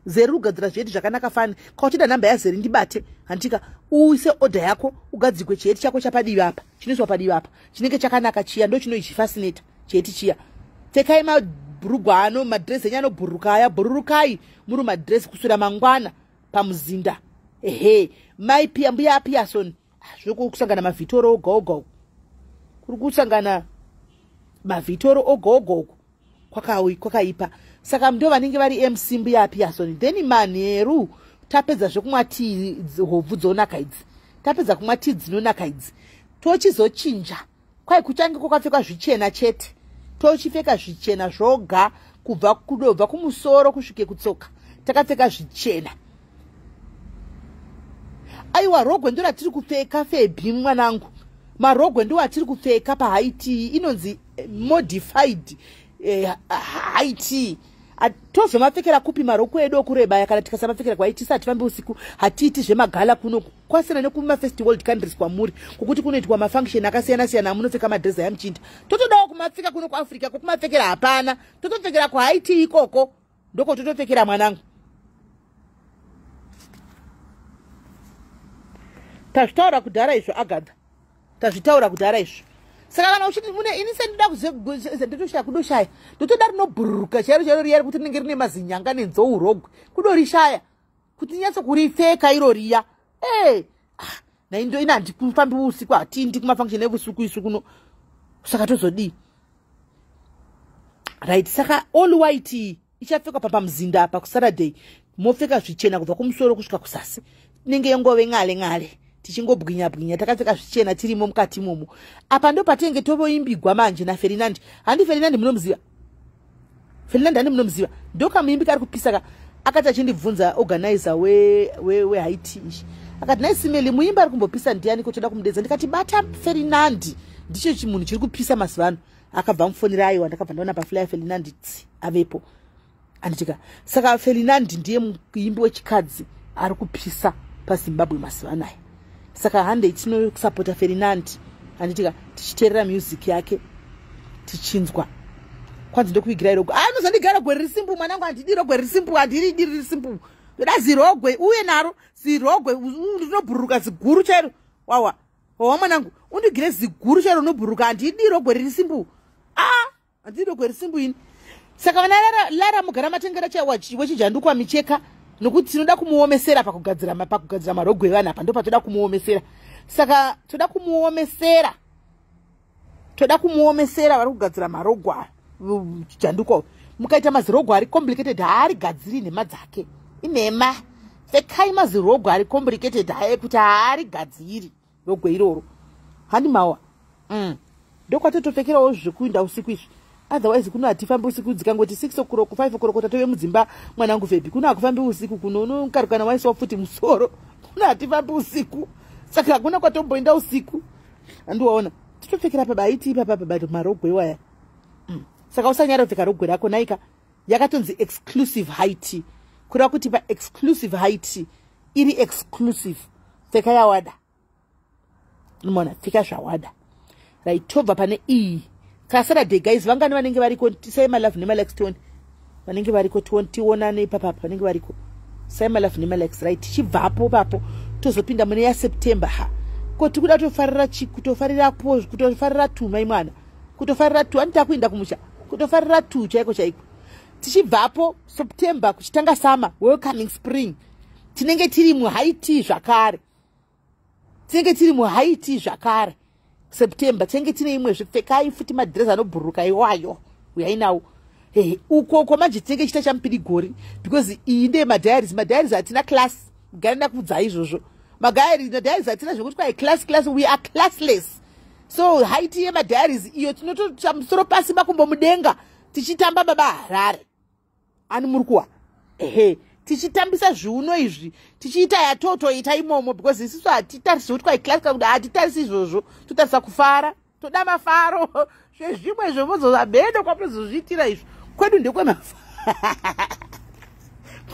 Zeri ugadzira zviheti zvakanaka fani. Kauchida nhamba yaZeri, ndibate, handika? Uise order yako, ugadzirwe chiheti chako chapadivi apa, chinoiswa padivi apa, chinenge chakanaka chiya, ndo chinoi chifascinator, chiheti chiya. Pfekai mabhurugwa ano, madhiresi enyu anobhururuka aya, bhururukai muri madhiresi kuswera mangwana pamuzinda. Ehe, mai Pia, mbuya Apiason, zviri kusangana mavhitoro oga oga uku, kuri kusangana mavhitoro oga oga uku, kwakaipa. Saka ndo vanenge vari MC, mbuya Apiason. Then manheru tapedza zvekumwa tii hobvu dzonaka idzi, tapedza kumwa tii dzinonaka idzi, tochizochinja. Kwai kuchange kwakapfekwa zvichena chete, tochipfeka zvichena zvoga, kubva kudobva kumusoro kusvike kutsoka, takapfeka zvichena. Aiwa, rogwe ndo ratiri kupfeka. Febi mwanangu, marogwe ndo atiri kupfeka pahigh tea. Inonzi modified high tea. Tozomapfekera kupi marokwe edu okureba kana tikasamapfekera kwaitisa? Hatifambi usiku, hatiiti zvemagala kuno. Kwasiyana nekumafirst world countries kwamuri, kwokuti kunoitwa mafunction akasiyana siyana, amunopfeka madress aya muchiinda. Totodawo kumapfeka kuno kuAfrica, kwokumapfekera hapana. Totopfekera kuhigh tea ikoko, ndoko totopfekera, mwanangu. Tazvitaura kudhara izvo, Agadha, tazvitaura kudhara izvo. Saka kana uchiti mune ini sendoda nditoshaya, kudoshaya, ndotoda rinobhururuka chairo chairo riya, rekuti rinenge rine mazinyanga nenzou, rogwe kudorishaya kuti nyatsokuripfeka iro riya. E, ah, naindo ina handikufambi usiku, hatindi kumafunction evusiku isu kuno. Saka tozodii? Right, saka all white ichapfekwa papamuzinda apa kuSaturday. Mopfeka zvichena kubva kumusoro kusvika kusasi, inenge yongove ng'ale ng'ale, tichingobwinya bwinya, takapfeka zvichena tirimo mukati imomo. Apa ndo patinenge tovoimbigwa manje naFerinandi. Handi Ferinandi munomuziva? Ferinandi, handi munomuziva? Ndokamuimbi kari kupisa ka. Akati achindibvunza organizer wehigh tea ishi, akati, "Naisimeli, muimbi ari kumbopisa ndiani? Kotoda kumudedza." Ndikati, "Bata Ferinandi, ndicho chimunhu chiri kupisa mazuva ano." Akabva mufonera. Aiwa, ndakabva ndaona paflyer Ferinandi tsi avepo, anditika? Saka Ferinandi ndiye muimbi wechikadzi ari kupisa paZimbabwe mazuva anaya. Saka handei tinosapota Ferinandi, handitika? Tichiteerera music yake, tichinzwa. Kwanzi ndokuvigirai rogwe. Anozondigara gwe riri simple, mwanangu. Handidi rogwe riri simple, handiridi riri simple. Ndoda zirogwe uye naro zirogwe rinobhururuka, ziguru chairo. Wawa wawa, mwanangu, undigire ziguru chairo rinobhururuka. Handidi rogwe riri simple. A, handidi rogwe riri simple ini. Saka vana Lara, mugara matengera wechijandukwa micheka, nokuti tinoda kumuomesera pakugadzira marogwe evanhu. Apa ndo patoda kumuomesera. Saka toda kumuomesera, toda kumuomesera. Vari kugadzira marogwa jandukwa, mukaita mazirogwa ari complicated, haarigadziri. Nhema dzake inhema. Pfekai mazirogwa ari complicated ekuti haarigadziri rogwe iroro. Handi mawa. Ndokwatotopfekerawo zvekuinda usiku izvi. Otherwise kuno hatifambi usiku. Dzikangoti 6 o'clock, 5 o'clock, tatove mudzimba, mwanangu Febi. Kuno hakufambi usiku. Kuno unokarukana waiswa futi musoro. Kuno hatifambi usiku, saka hakuna kwatomboenda usiku. Andiwaona titopfekera pabaiti ipapa paba marogwe iwaya. Saka usanyara kupfeka rogwe rako naika. Yakatonzi exclusive high tea, kureva kuti paexclusive high tea iri exclusive. Pfeka yawada, unoona, pfeka zvawada. Right, tobva pane iyi. Kasaturday, guys, vangani vanenge variko? Tisai malove nemalikes tione vanenge variko. Tionane ipapapa vanenge variko. Sai malove nemalikes. Right, tichibvapo papo tozopinda mune yaSeptember. Ha, ko tikuda kutofarira chi? Kutofarira po, kutofarira tu, mai mwana, kutofarira tu. Anita kuinda kumusha, kutofarira tu chaiko chaiko. Tichibvapo September, kuchitanga summer, welcoming spring, tinenge tiri muhigh tea zvakare. Tinenge tiri muhigh tea zvakare September. Tinenge tine imwe. Zvipfekai futi madhirezi anobhururuka iwayo, uyai nawo. Ehe, ukoko manje tinenge chiita chamupidigori, because iyi ndeye madiaries. Madiaries hatina class, mugare ndakuudzai izvozvo. Madiaries hatina zvekuti kwai class, class. We are classless. So high tea yemadiaries iyo tinototsva musoro pasi, makumbo mudenga, tichitamba Baba Harare. Ani muri kuwa? Ehe, tichitambisa zviuno izvi, tichiita yatotoita imomo, because isusu hatitarisi kuti kwai class, kuti hatitarisi izvozvo. Totarisa kufara, toda mafaro. Zvezvimwe zvomozozabhede kwamunozozviitira izvo. Kwedu ndekwemafaro,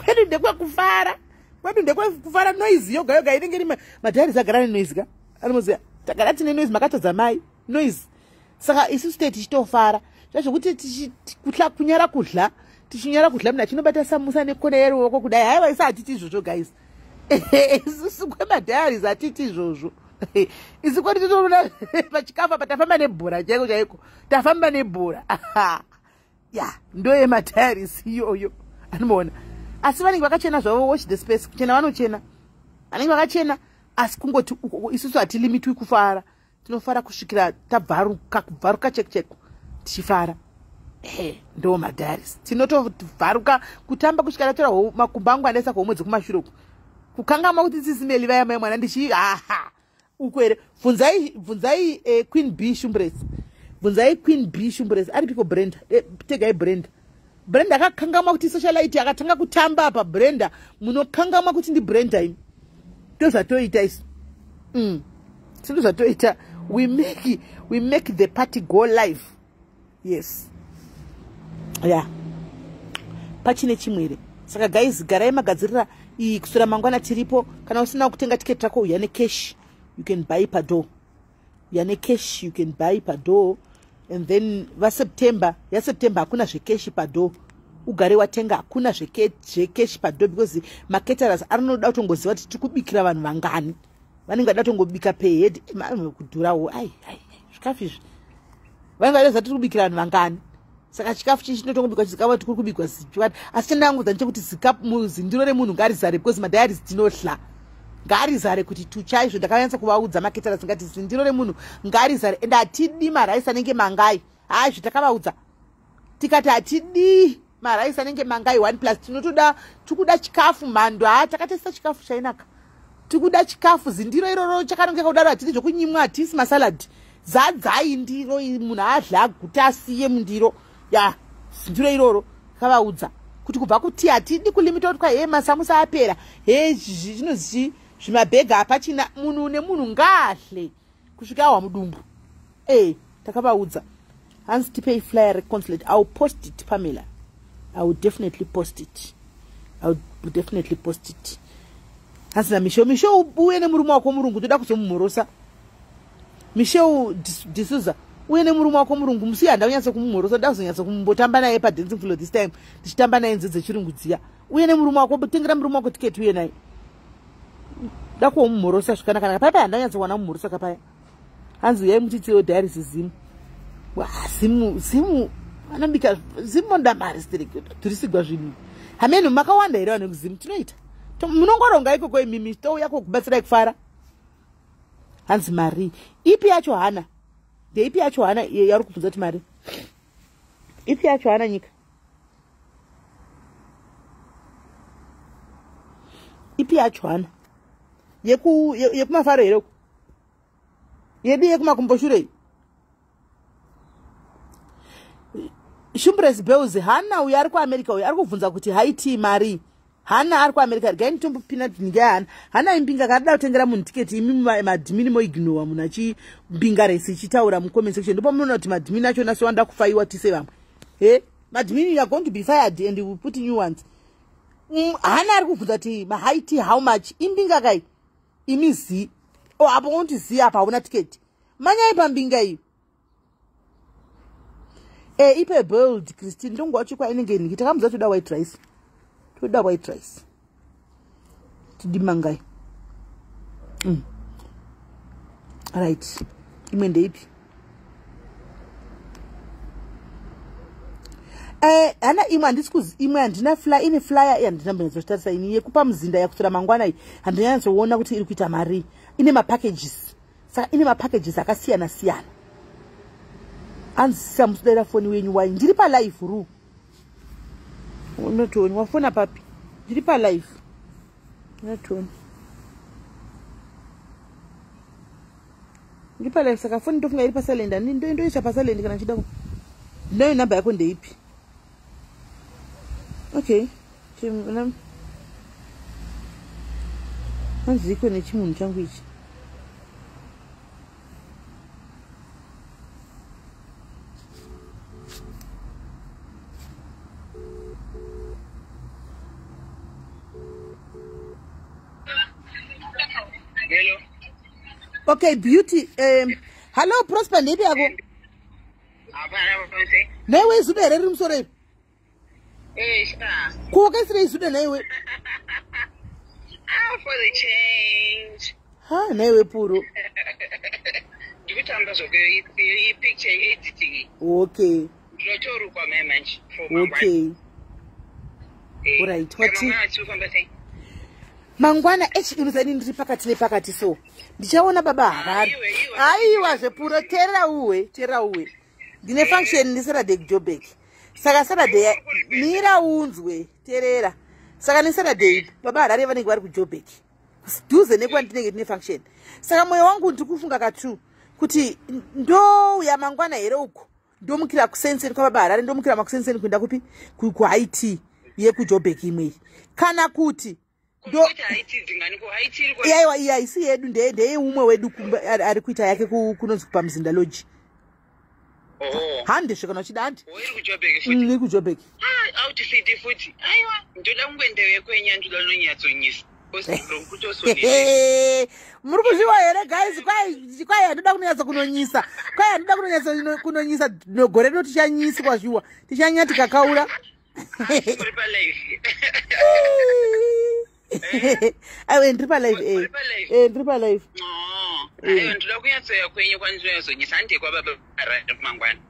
kwedu ndekwekufara, kwedu ndekwekufara. Noise yoga yoga inenge iri. Madiaries agara nenoise ka, anomoziva tagara tine noise. Makatodza mai noise. Saka isusu tee tichitofara zvazvokuti kunyara kudla, tichinyara kudla, munhu achinobata samusa nekona yeruoko kudai. Haiwa, isa hatiti izvozvo, guys. Isusu kwemadiaries hatiti izvozvo. Isu kwedu titoona pachikafu apa tafamba nebhora chaiko chaiko, tafamba nebhora ya. Ndo yemadiaries iyoyo, anomaona. Asi vanenge vakachena zvavo. Watch the space. Kuchena vanochena, vanenge vakachena. Asi kungoti isusu hatilimitwi kufara, tinofara kusvikira tabvaruka, kubvaruka cheko cheko tichifara. Ehe, ndo madiaries. Tinotovharuka kutamba kusvika tatora makumbo angu andaisa kuhomwe dzekumashure uku, kukangama kuti tsisimeli vaya mai mwana ndichi haha uko here. Bvunzai, bvunzai Queen B Shumbres. Bvunzai Queen B Shumbres. Aripiko Brenda? Tegai Brenda. Brenda akakangama kuti socialite akatanga kutamba apa. Brenda, munokangamwa kuti ndiBrenda imi. Ndozvatoita isu. Sino zvatoita. We make the party go live. Yes, ya, yeah. Pachine chimwe here? Saka guys, garai magadzirira iyi. Kusura mangwana tiripo. Kana usina kutenga tiketi rako, uya necash, you can buy padoor. Uya necash, you can buy padoor. And then vaSeptember, yaSeptember hakuna zvecash padoor. Ugare watenga, hakuna zvecash padoor, because macaterers arinoda kutongoziva kuti tiri kubikira vanhu vangani. Vanenge vada kutongobika per head. Kudhurawo ai ai zvikafu izvi. Vanenge vada tiri kubikira vanhu vangani. Saka chikafu chii chinotongobikwa chizikava kuti kuri kubikwa zikati. Asi chandangudza ndechekuti zindiro remunhu ngarizare, because madiaries tinohla. Ngarizare kuti tuchaizvo. Ndakanyatsa kuvaudza macaterers ngati zindiro remunhu ngarizare, ende hatidi maraisi anenge mangai. Hai, zvitakavaudza tikati hatidi maraisi anenge mangai one plus. Tinotoda, tikuda chikafu mhando. Ha, takatesta chikafu chainaka. Tikuda chikafu, zindiro iroro chakanongeka kudaro. Hatidi zvokunyimwa, hatisi masaladhi. Zadzai ndiro, munhu adla aguta, asiye mundiro ya zindiro iroro. Kavaudza kuti kubva kuti hatidi kulimita kuti kwa he masamusa apera, he zvinozi zvimabhega hapachina. Munhu nemunhu ngaahle kusvika awa mudumbu. E, takavaudza. Hanzi tipei flyer reconsulate. I will post it, Pamela. I will definitely post it, I will definitely post it. Hanzi naMichel, Michel, uye nemurume wako murungu, toda kuzomumhorosa. Michel Disuza, Uye nemurume wako murungu musi handa kunyatso kumumhorosa, ndazonyatso kumbotamba naye padancing floor this time, tichitamba naye nze dzechirungu dziya. Uye nemurume wako, tengera murume wako tiketi uye naye. Ndakuomumhorosa zvakanaka. Paya paya handanyatsowana mumhorosa kapaya. Hanzi uyai mutiitirewo diaries zimu. Zimu zimu vanobika zimu moda mari stereki turisigwa zvinhu. Hameno makawanda here vanhu vekuzimu tinoita. Munongoronga ikoko imimi touya kokubatsirai kufara. Hanzi mari ipi yacho hana? Ndeipi yacho hana yauri kubvunza kuti mari? Ipi yacho hana nyika? Ipi yacho hana? Yekumafaro here uko? Yedu yekumakumboshure iyi? Shumbres Bells hana uyo ari kuAmerica uyo ari kubvunza kuti haiti mari. Hana ari kuAmerica, regai nditombopina nyaya hana. Hana imbinga kada kutengera munhu tiketi imi madhimini moignowa munhu achimbinga resi ichitaura mucomment section. Ndipo munoona kuti madhimini acho nasi wanda kufaiwa tise vamwe. He? Madhimini you are going to be fired and we will put new ones. Hana ari kubvunza kuti mahaiti how much? Imbinga kai? Imi zi. Oh, apo unoti zi apa hauna tiketi. Manyai pambinga iyo. Ipe boiled Christine ndonguva chikwa inenge iniki takamudza toda white rice. Toda white rice. Tidimangai. Right. Imwe ndeipi? Hana imwe handisi kuzi imwe handina flyer ine flyer handina mbonyatsotarisa ini yekupa muzinda yakutora mangwana iyi handinanyatsoona kuti iri kuita mari. Ine mapackages. Saka ine mapackages akasiyana siyana. Anzisa musudaira foni wenyu wai ndiri palive ru. Unotoni wafona papi? Ndiri palive. Unotoni. Ndiri palive saka foni ndofunga iri pasilent. Ndoisa pasilent kana ndichida. Ndinayo namba yako ndeipi? Okay. Hanziko nechimunhu changu ichi. Hello. Okay, Beauty. Hello Prosper ndeipi yako? Hapana. Newe izuda here riri musoro iri? Eh, sha. Kuwakaisira izuda naiwe? Ah, for the change. Ha, naiwe puro. Ndikutamba zvokupicture editing. Okay. Ndinotorukwa mai manje for mangwana. Okay. Alright, Mangwana tirikufamba sei? Mangwana inozaini ndiri pakati nepakati so. Ndichaona baba Harare. Iwe, iwe. Aiwa zvepuro teerera uwe, teerera uwe. Ndine function ndiSaturday kuJoburg. Saka Saturday mira unzwe, teerera. Saka neSaturday baba Harare vanenge vari kuJoburg. Dhuze nekwandinenge tine function. Saka moyo wangu ndiri kufunga katu kuti ndouya mangwana here uko. Ndomukira kusenseni kwababa Harare, ndomukira makusenseni kuenda kupi? Ku IT yekuJoburg imwe. Kana kuti Kuti haiti dzingani ko haiti iri Aiwa, iya isi yedu ndeyeumwe wedu ari kuita yake kunonzi kupamuzinda lodge. Oh. Handizvo kana uchida handi. Oh, iri kuJoburg futi. Iri kuJoburg. Ah, outfit futi. Aiwa, ndoda kungoendewe kwenya ndoda nonyatsonyisa. Kutosonera. Muri kuzviwa here guys? Kwai handoda kunonyatsa kunonyisa. Kwai handoda kunonyatsa kunonyisa gore rino tichanyiswa zviwa. Tichanya tikakaura. Uri pa live. Aiwa ndiri palive eh. Uri palive? Eh ndiri palive. Oh. Aiwa, ndoda kunyatsoya kwenyu kwandinonyatsonyisa hande kwababa Harare mangwana.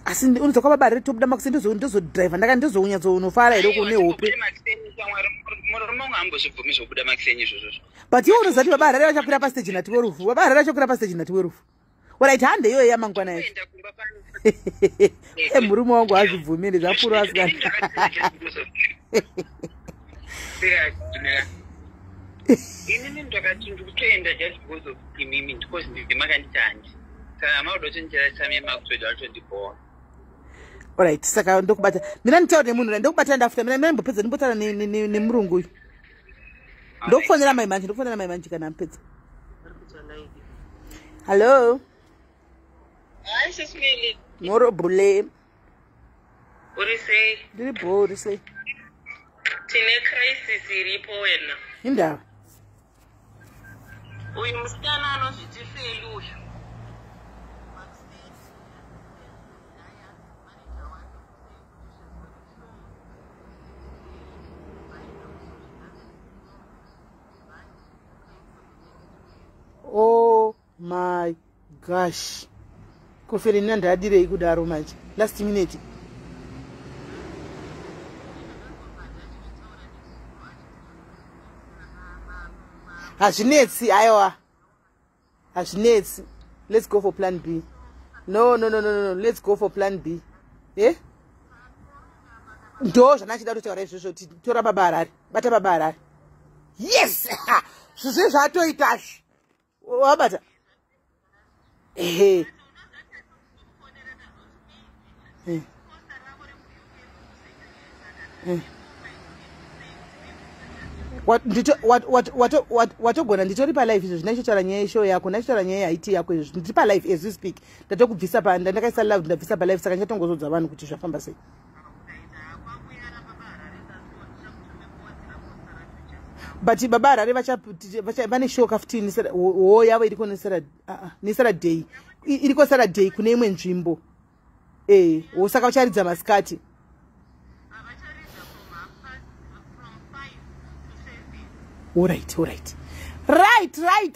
Asi unobva kwababa Harare tobuda makuseni ndozodhiraivha ndaka ndozonyatsonofara here kune hope. Murume wangu haambozvibvumi zvokubuda makuseni izvozvozvo. But iwe unoziva kuti baba Harare vachakwira pastage natiwerufu. Baba Harare vachakwira pastage natiwerufu. Alright, hande iyoyo yamangwana yacho. Kuenda kumba pano. Murume wangu hazvibvumiri zvapuro asikana. Serious, Dumela. Inini ndakati ndikutoenda just because of imimi because ndimakanditi handi. Saka makuda kutondirasisa makutoda kutondibhowa. Alright, saka ndokubata. Mina nditaure nemunhu, ndokubata ndafuta. Mina ndimbopedza ndimbotaura nemurungu uyu. Ndokufonera mai manje, ndokufonera mai manje kana mpedza. Hello, Hayi sesimele. moro bule. Uri sei? Ndiri bho, uri sei? Tine crisis iripo wena. Indaba. Uyu musikana anozviti Feli uyu. Gosh, koferina ndadirei kudaro manje last minute. Hazvinetsi, aiwa, hazvinetsi. Let's go for plan B. No, no, no, no, no, let's go for plan B. Eh, ndo zvandachida kutotaura izvozvo, kuti tora Baba Harare, bata Baba Harare. Yes, zvizve zvatoitazvi, wabata. Ehe. Eh. Eh. Watogona, nditori palive izvo zvinachotaura nyaya yeshow yako, ndachotaura nyaya yeIT yako izvo. Ndiri palive as we speak. Ndatokubvisa, ndandakaisa loud, ndabvisa palive, saka ndichatongozodza vanhu kuti zvafamba sei. But Baba Harare vane show kafuti ho yavo iriko neSaturday, iriko Saturday kune imwe nzvimbo. E ho, saka vacharidza masikati. Alright,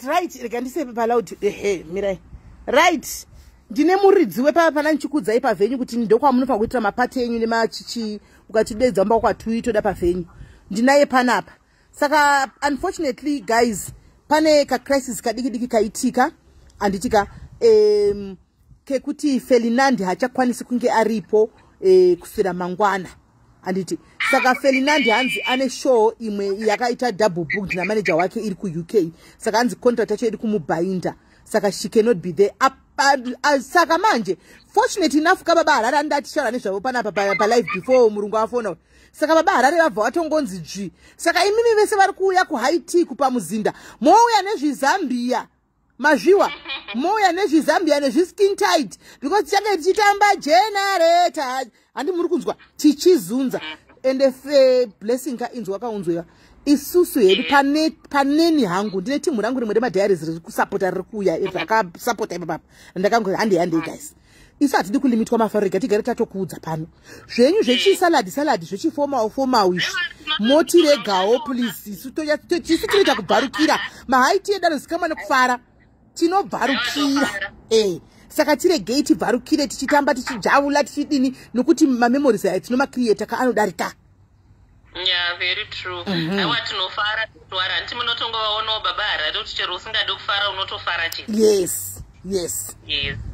right, rega ndise paloud. Ehe, mirai. Right, ndine muridzi wepapana ndichikudzai pavenue kuti ndokwamunofanira kuitira mapati enyu nemachichi. Ukatidedza mba kwatui, toda pavenue. Ndinaye panapa. Saka unfortunately, guys, pane kacrisis kadiki diki kaitika, handitika, kekuti Felinandi haachakwanisi kunge aripo kuswera mangwana, handiti? Saka Felinandi hanzi ane show imwe yakaita double booked namanager wake iri kuUK, saka hanzi contract yacho iri kumubhainda, saka she cannot be there. Saka manje, fortunate enough kaBaba Harare andati nezvavo panapa palive before murungu afona. Saka Baba Harare vabva vatongonzi dzvi. Saka imimi vese vari kuuya kuHigh Tea, kupa muzinda, mouya nezvizambia, mazviwa, mouya nezvizambia nezviskin tight, because tichange tichitamba generator, handi muri kunzwa, tichizunza. Ende Blessing ka, inzwa kaunzweya, isusu hedu paneni hangu ndine timu rangu rimwe remadiaries riri kusapota, riri kuuya, rakasapota ipapapa. Ndakango handei, handei guys, isu hatidi kulimitwa mafarika, tigare tatokuudza pano. Zvenyu zvechisaladi saladi, zvechiformal formal izvi, motiregawo please. Isu tisu tinoita kubvarukira mahigh tea edu anozikamwa nekufara, tinobvarukira e. Saka tiregei tibvarukire tichitamba, tichijavula, tichidini, nokuti mamemories aya tinomacreata ka anodarika. Yeah, very true. Aiwa, tinofara twara, handiti? Munotongovaonawo Baba Harare kuti chero usingadi kufara unotofara chete. Yes. Yes.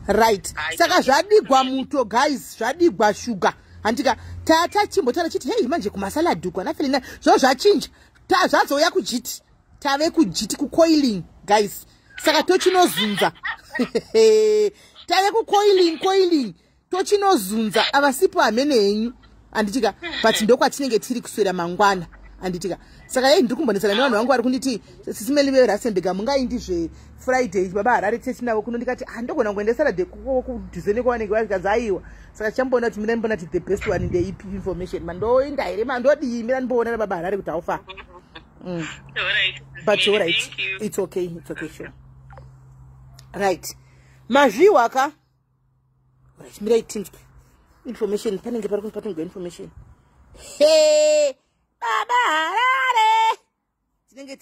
Right. Saka zvadigwa muto, guys, zvadigwa shuga, handika? Tachimbotaura chiti hei, manje kumasalad uku anafelina zvo zvachinja, zvazouya kujiti, tave kujiti kucoiling, guys. Saka tochinozunza, tave kucoiling, coiling, tochinozunza. Avasipo hamene henyu, handitika? But ndokwatinenge tiri kuswera mangwana, handitika? Saka yei, ndiri kumbonesana nevanhu vangu vari kunditi, "Sisimeli veRustenburg, mungaindi zveFriday Baba Harare tetinavo kuno?" Ndikati, "Ah, ndogona kungoenda Saturday kudhuze nekwavanenge vari." Aiwa, saka tichamboona kuti, mira ndimboona kuti the best one ndeipi information, mandoinda here, mandodii. Mira ndimboona naBaba Harare kuti haufa. But alright, it's okay, it's okay, sure. Right, mazviwa ka. Right, mirai tinzwe information, panenge pari patingwa information. He, Baba Harare tinenge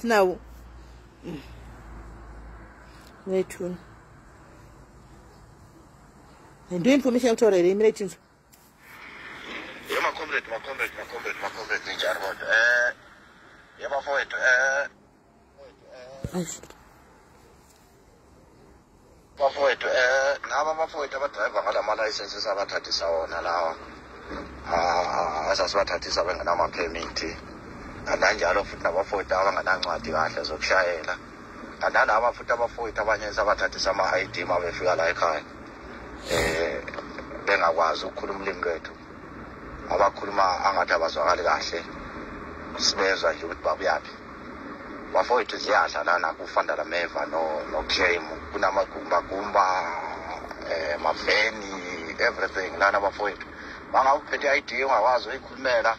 tinawo. Mirai tione, ndo information yakutaura here? Mirai tinzwe. Ye macomrade, macomrade, macomrade, macomrade, ninjani kodwa? Ye bafowethu, bafowethu, naba abafowethu abadrayiva ngalama license abathathisa wona lawa, asasibathathisa bengenama-permit, kananjalo futhi nabafowethu abanganancwadi kahle zokushayela, kanalaba futhi abafowethu abanye sabathathisa ama-ID uma befika la ekhaya bengakwazi ukukhuluma ulimi lwethu, abakhuluma angathi abazwakali kahle, sibezwa nje ukuthi babuyaphi. Bafowethu, ziyadla lana kufanda lameva no-claim, kunamagumbagumba, maveni, everything lana. Bafowethu, bangawuphethe i-ID ungakwazi uyikhulumela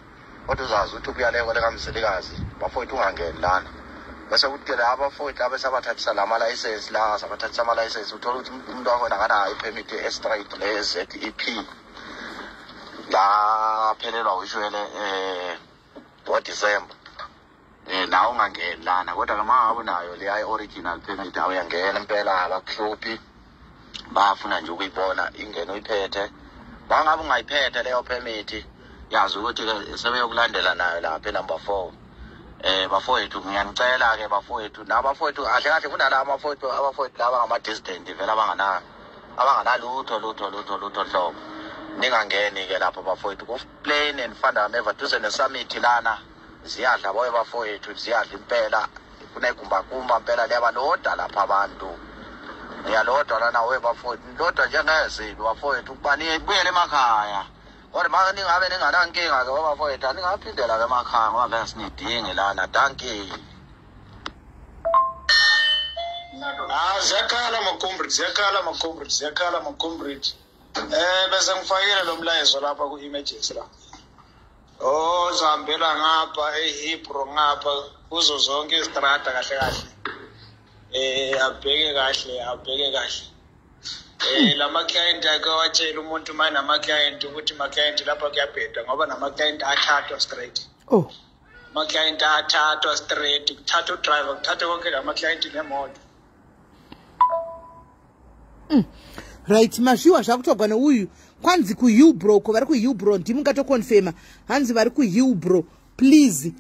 kodwa uzazi ukuthi ubuya lekamzilikazi, bafowethu, ungangeni lana. Bese kuthi-ke la abafowethu laba esabathathisa la malayisensi la, sabathathisa amalayisensi, uthola ukuthi umuntu wakhona akanayo ipermit e-straight le ZEP la, aphelelwa ushwele ngoDisemba. Nawe ungangeni lana, kodwa ke uma ngabe unayo leya i-original permit, awuyangena impela, abakuhluphi, bafuna nje ukuyibona ingene uyiphethe. Uma ngabe ungayiphethe leyo permit, yazi ukuthi-ke sebeyokulandela nayo lapha e-number 4. Bafowethu, ngiyanicela-ke bafowethu, nabafowethu kahle kahle kunala abafowethu, abafowethu laba ngama-dissident vele, abanganalutho lutho lutho lutho hlobo. Ningangeni-ke lapho bafowethu ku-Plain and Van der Merwe, duze ne-Summit lana. Ziyadla boye bafowethu, ziyadla impela, kunegumbagumba mpela, liyabaloda lapha abantu, niyalodwa lana we bafowethu, nilodwa njengezibi bafowethu, ukuba nibuyele emakhaya. Kodwa ma ningabe ninganankinga-ke bafowethu, aningaphindela-ke emakhaya, ngoba vele sinidingi lana. Dankie. Ah, ziyakhala ma-comrade, ziyakhala ma-comrade, ziyakhala ma-comrade. Bese ngifakile lo mlayezo lapha ku-emergency la. Ozihambela ngapha eHillbrow, ngapha kuzo zonke izitrata, kahle kahle. Abheke kahle, abheke kahle. Lama client ake watshela umuntu manje nama client ukuthi ma client lapha kuyabheda, ngoba nama client athathwa straight. Oh. Ama client athathwa straight, kuthatha udriver, kuthatha konke lama client nemoto. Right, mazviwa zvakutogwa neuyu. Kwanzi kuHillbrow, ko vari kuHillbrow ndimungatokonfema. Hanzi vari kuHillbrow, please,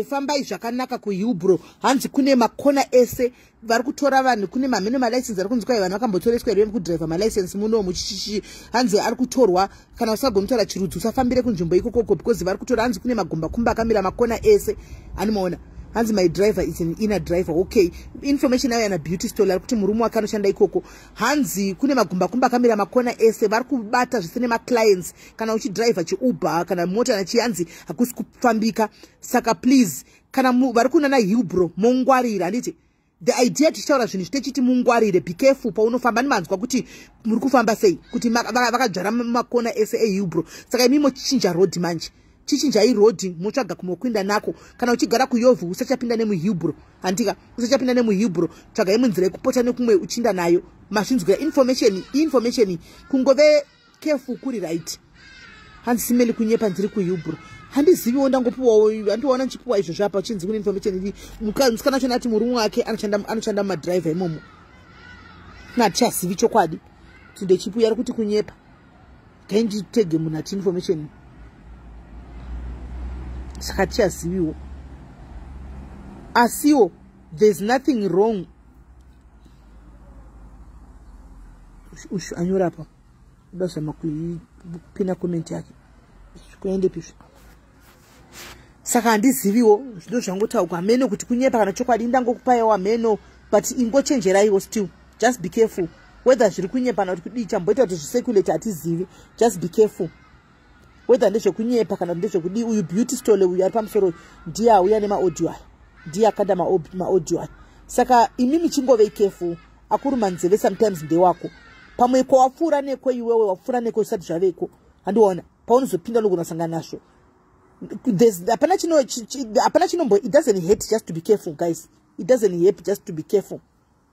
fambai zvakanaka kuHillbrow. Hanzi kune makona ese vari kutora vanhu, kune mamene malicense ari kunzi kwai vanhu vakambotoreswa here kudhiraivha malicense munomu, chichichi. Hanzi ari kutorwa, kana usagoni kutaura chirudzi usafambire kunzvimbo ikokoko, because vari kutora. Hanzi kune magumbakumba akamira makona ese, anomaona. Hanzi my driver is an inner driver. Okay, information yayo yana Beauty Store ari kuti murume wake anoshanda ikoko. Hanzi kune magumbakumba akamira makona ese, vari kubata zvese nemaclients. Kana uchidhiraivha chiUber kana mota nachi, hanzi hakusi kufambika. Saka please, kana vari kunana Hillbrow, mongwarira, handiti? The idea tichitaura zvinhu zvitechiti mungwarire, be careful paunofamba. Ndimanzwa kuti muri kufamba sei, kuti vakadzvara makona ese eHillbrow. Saka imi mochichinja rodhi manje, chichinjai rodhi, motsvaga kumokuinda nako. Kana uchigara kuYeoville, usachapinda nemuHillbrow, handika? Usachapinda nemuHillbrow, tsvagai munzira yekupota nekumwe uchinda nayo. Mazvinzwira information, information, kungove careful kuri right. Hanzi simeli kunyepa, ndiri kuHillbrow, handiziviwo, ndangopiwawo, handiwaona ndichipiwa izvozvo apa, chinzi kune information iri. Musikana achona ati murume wake anoshanda mumadhiraivha imomo. Hatichazivi chokwadi kuti ndechipi. Ari kuti kunyepa, gainditege munhu ati information, saka tichaziviwo. Asiwo there's nothing wrong. Ushu anyora apa, uda zama kuipina comment yake, kuendepisvo. Saka handiziviwo, zvido zvangotaurwa hameno kuti kunyepa kana chokwadi, ndangokupaiwo hameno, but ingochenjeraiwo still, just be careful, whether zviri kunyepa kana kuti kudii. Chamboita kuti zvicirculate hatizivi. Just be careful, whether ndezvekunyepa kana kuti ndezvekudii. Uyu Beauty Stole uyu ari pamusoro ndiye auya nemaaudio aya, ndiye akanda maaudio aya. Saka imi michingovei careful. Akuruma nzeve sometimes ndewako, pamwe kwawapfuura neko, iwewe wapfuura neko zvisati zvaveko, handiona paunozopinda unogona kusangana nazvo. Hapana chino, hapana chinombo, it doesn't hurt just to be careful, guys. It doesn't help just to be careful,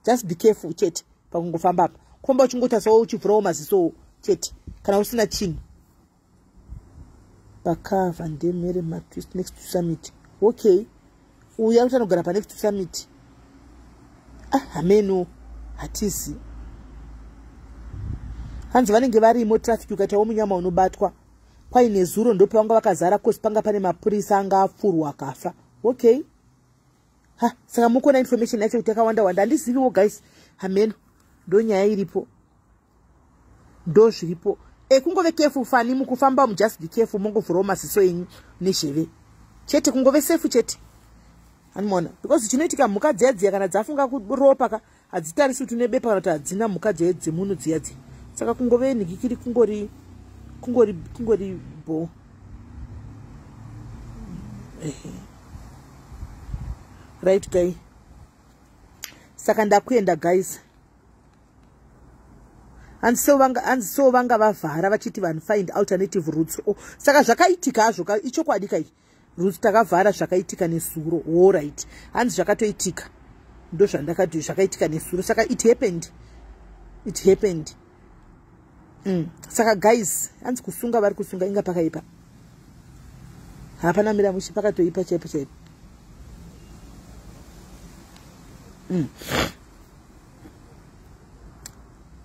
just be careful chete pakungofamba apa, kufamba uchingotasawo, uchivhurawo mazisowo chete, kana usina chinhu. Pakavha ndemhere matwist next to Summit. Okay, uyu ari kuti anogara panext to Summit. Ah, hameno, hatizi. Hanzi vanenge varimo traffic, ukaitawo munyama unobatwa. Kwaine zuro ndopavanga vakazara, kosi panga pane mapurisa anga apfurwa akafa. Okay, ha, saka mukuona information yacho kuti yakawanda wanda. Handiziviwo guys, hameno, ndo nyaya iripo, ndo zviripo. Kungove careful fani mukufamba mu, just be careful, mongovhurawo maziso enyu nezheve chete, kungove safe chete, anomaona, because chinoitika, mhuka dziya dziya kana dzafunga kuropa ka, hadzitarisi kuti une bepa kana kuti hadzina. Mhuka dziya dzemunhu dziya dziya. Saka kungove nhikikiri, kungori bo. Right guy, saka ndakuenda guys. Hanzi so vanga vavhara vachiti vanhu find alternative routes. Oh, saka zvakaitika hazvo, ichokwadi kai, routes takavhara, zvakaitika nesuro. Alright, hanzi zvakatoitika, ndo zvandakati zvakaitika nesuro. Saka it happened, it happened. Saka guys, hanzi kusunga, vari kusunga, inga pakaipa, hapana mira mushe, pakatoipa chaipo chaipo.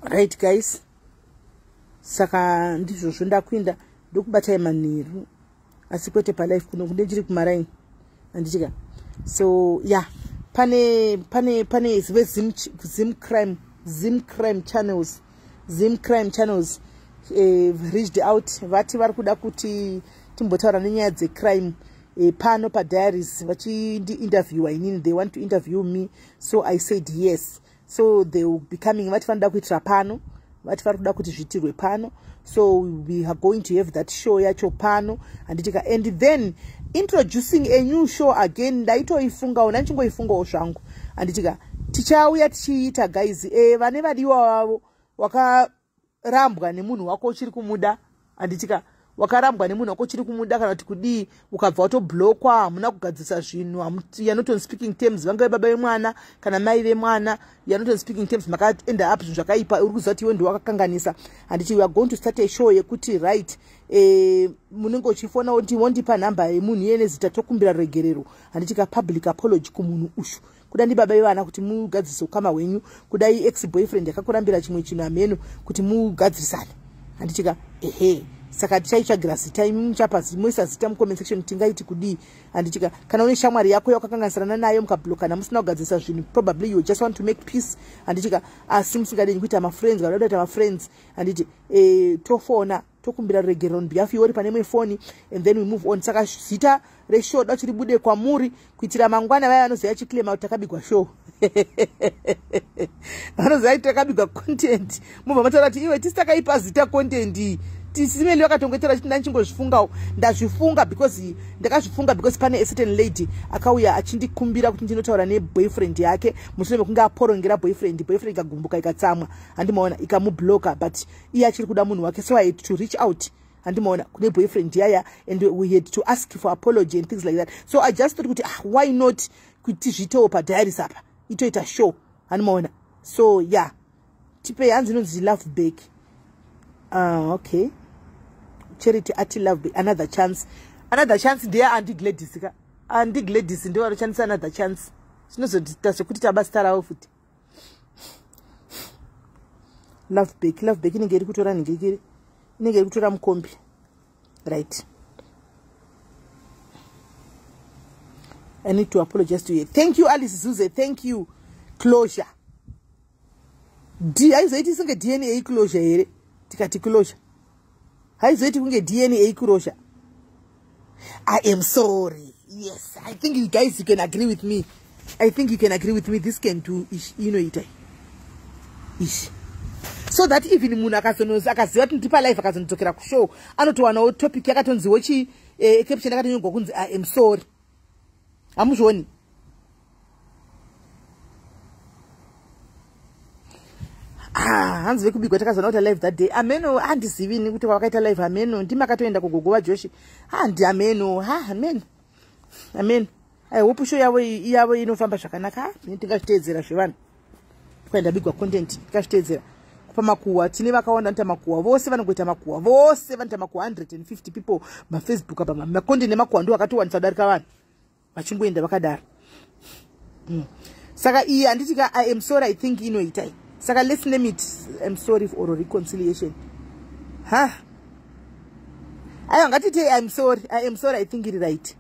Right guys, saka ndizvozvo. Ndakuinda ndokubatai manheru, asi kwete palife kuno, kunde ndiri kumaraini, handitika? So yeah, pane veZim Zim Crime Channels, Zim Crime Channels reached out, vati vari kuda kuti timbotaura nenyaya dzecrime pano padiaries, vachindiinterviewa inini. They want to interview me, so I said yes. So they will be coming. Vati vanoda kuitira pano, vati vari kuda kuti zviitirwe pano, so we are going to have that show yacho pano, handitika? And then introducing a new show again. Ndaitoifungawo, ndandichingoifungawo zvangu, handitika? Tichauya tichiita, guys. Vane vadiwa vavo, wakarambwa nemunhu wako uchiri kumuda, handitika? Wakarambwa nemunhu wako uchiri kumuda, kana kuti kudii, ukabva watoblockwa, hamuna kugadzirisa zvinhu, you're not on speaking terms, vangave baba vemwana kana mai vemwana, you're not on speaking terms, makaenda up zvinhu zvakaipa, uri kuziva kuti iwe ndiwakakanganisa, handiti? We are going to start a show yekuti, right, munenge uchifona wondipa nhamba yemunhu iye nezita, tokumbira ruregerero, handitika? Public apology kumunhu ushu, kuda ndibaba vevana, kuti mugadzirise ukama hwenyu, kudai ex boyfriend yakakurambira chimwe chinhu, hameno, kuti mugadzirisane, handitika? Ehe, saka tichaitsvagira zita. Imi muchapa, moisa zita mucomment section, tingaiti kudii, handitika? Kana une shamwari yako yawakakanganisirana nayo, mukablokana, musina kugadzirisa zvinhu, probably you just want to make peace, handitika? Asi musingadini kuita mafriends, kana kuita mafriends, handiti? Tofona, tokumbira ruregerero on behalf iwori pane imwe foni, and then we move on. Saka zita reshow da kuti ribude kwamuri, kuitira mangwana vaya vanoziva chiclaima kuti takabigwa show, vanoziva kuti takabigwa content, mubva mataura kuti iwe tisi takaipa zita content iyi. Tisimeli vakatongoitaura chiti ndandichingozvifungawo. Ndazvifunga because ndakazvifunga because pane a certain lady akauya achindikumbira kuti ndinotaura neboyfriend yake mushure mekunge aporongera boyfriend. Boyfriend ikagumbuka, ikatsamwa, handimaona, ikamubloka, but iye achiri kuda munhu wake. So I had to reach out, handimaona, kune boyfriend yaya, and we had to ask for apology and things like that. So I just thought kuti, ah, why not kuti zviitewo padiaries apa, itoita show, handimaona? So yeah, tipe. Hanzi inonzi Love Back. Okay, Charity ati love another chance. Another chance ndeya Auntie Gladys ka. Auntie Gladys ndo vanoshandisa another chance. Zvinozoita sekuti taba zita ravo futi. Love Back, Love Back inenge iri kutora nhingirikiri, inenge iri kutora mukombi, right? I need to apologize to you. Thank you, Alice Zuze. Thank you. Closure d haizoiti senge DNA closure here? Tikati closure, haizoiti kunge DNA closure? I am sorry. Yes, I think you guys, you can agree with me. I think you can agree with me. This can do. Ish, inoita ish, so that even munhu akaziva kuti ndipa live, akazondodzokera kushow, anotowanawo topic yakatonziwo chi caption yakatonyorwa kunzi "I am sorry". Hamuzvioni? Ah, hanzi vekubigwa takazoona kuti live that day. Ameno, handizivini kuti wakaita live. Ameno, ndimakatoenda kugogo vaJoshi. Handi ameno, ha, ameno, ameno. I hope show yavo inofamba zvakanaka. Tingazviteedzera zvevanhu kwaenda bigwa content, tingazviteedzera kupa makuhwa. Tine vakawanda vanoita makuhwa, vose vanongoita makuhwa, vose vanoita makuhwa. 150 people maFacebook apa, macontent emakuhwa ndo akatowanisa kudarika vanhu vachingoenda vakadaro. Saka iyi, handiti ka, "I am sorry", I think inoitai. Saka let's name it "I'm sorry" or reconciliation. Ha, aiwa, ngatitei "I'm sorry". "I am sorry", I think iri right.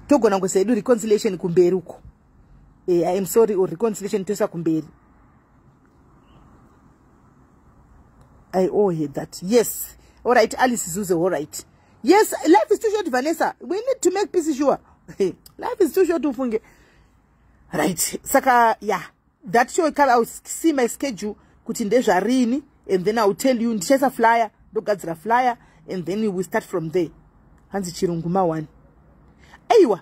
Togona kuisa hedu reconciliation kumberi uko. "I am sorry" or reconciliation toisa kumberi. I owe her that. Yes, all right, Alice Zuze. All right, yes. Life is too short, Vanessa. We need to make peace, sure. Life is too short, ufunge. Right, saka yeah, that show, I will see my schedule kuti ndezvarini, and then I will tell you. Ndichaisa flyer, ndogadzira flyer, and then we will start from there. Hanzi chirungu ma1. Aiwa,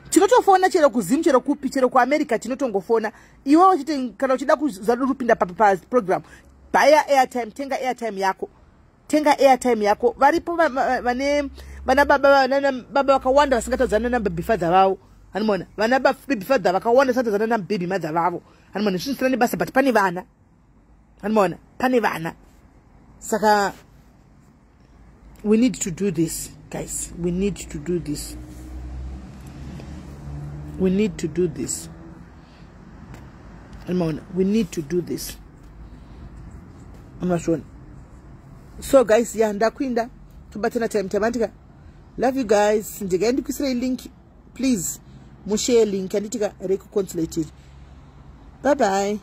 tinotofona chero kuZim, chero kupi, chero kuAmerica, tinotongofona. Iwe uchiti kana uchida kuzadurupinda paprogram, bhaya airtime, tenga airtime yako, tenga airtime yako. Varipo vane vana baba, vana baba vakawanda vasingataudzana nababy father vavo, hanimona? Vana baby father vakawanda vasingataudzana nababy mother vavo, hanimona? Zvinosiyana nebasa, but pane vana, hanimona? Pane vana. Saka we need to do this, guys. We need to do this. We need to do this. Maona, we need to do this. Amazvona. So guys, ya, ndakuinda, tobatana time time, andika. Love you guys. Ndigai ndikuisirei link, please mushare link, anditika, rekuconsulate. Bye bye.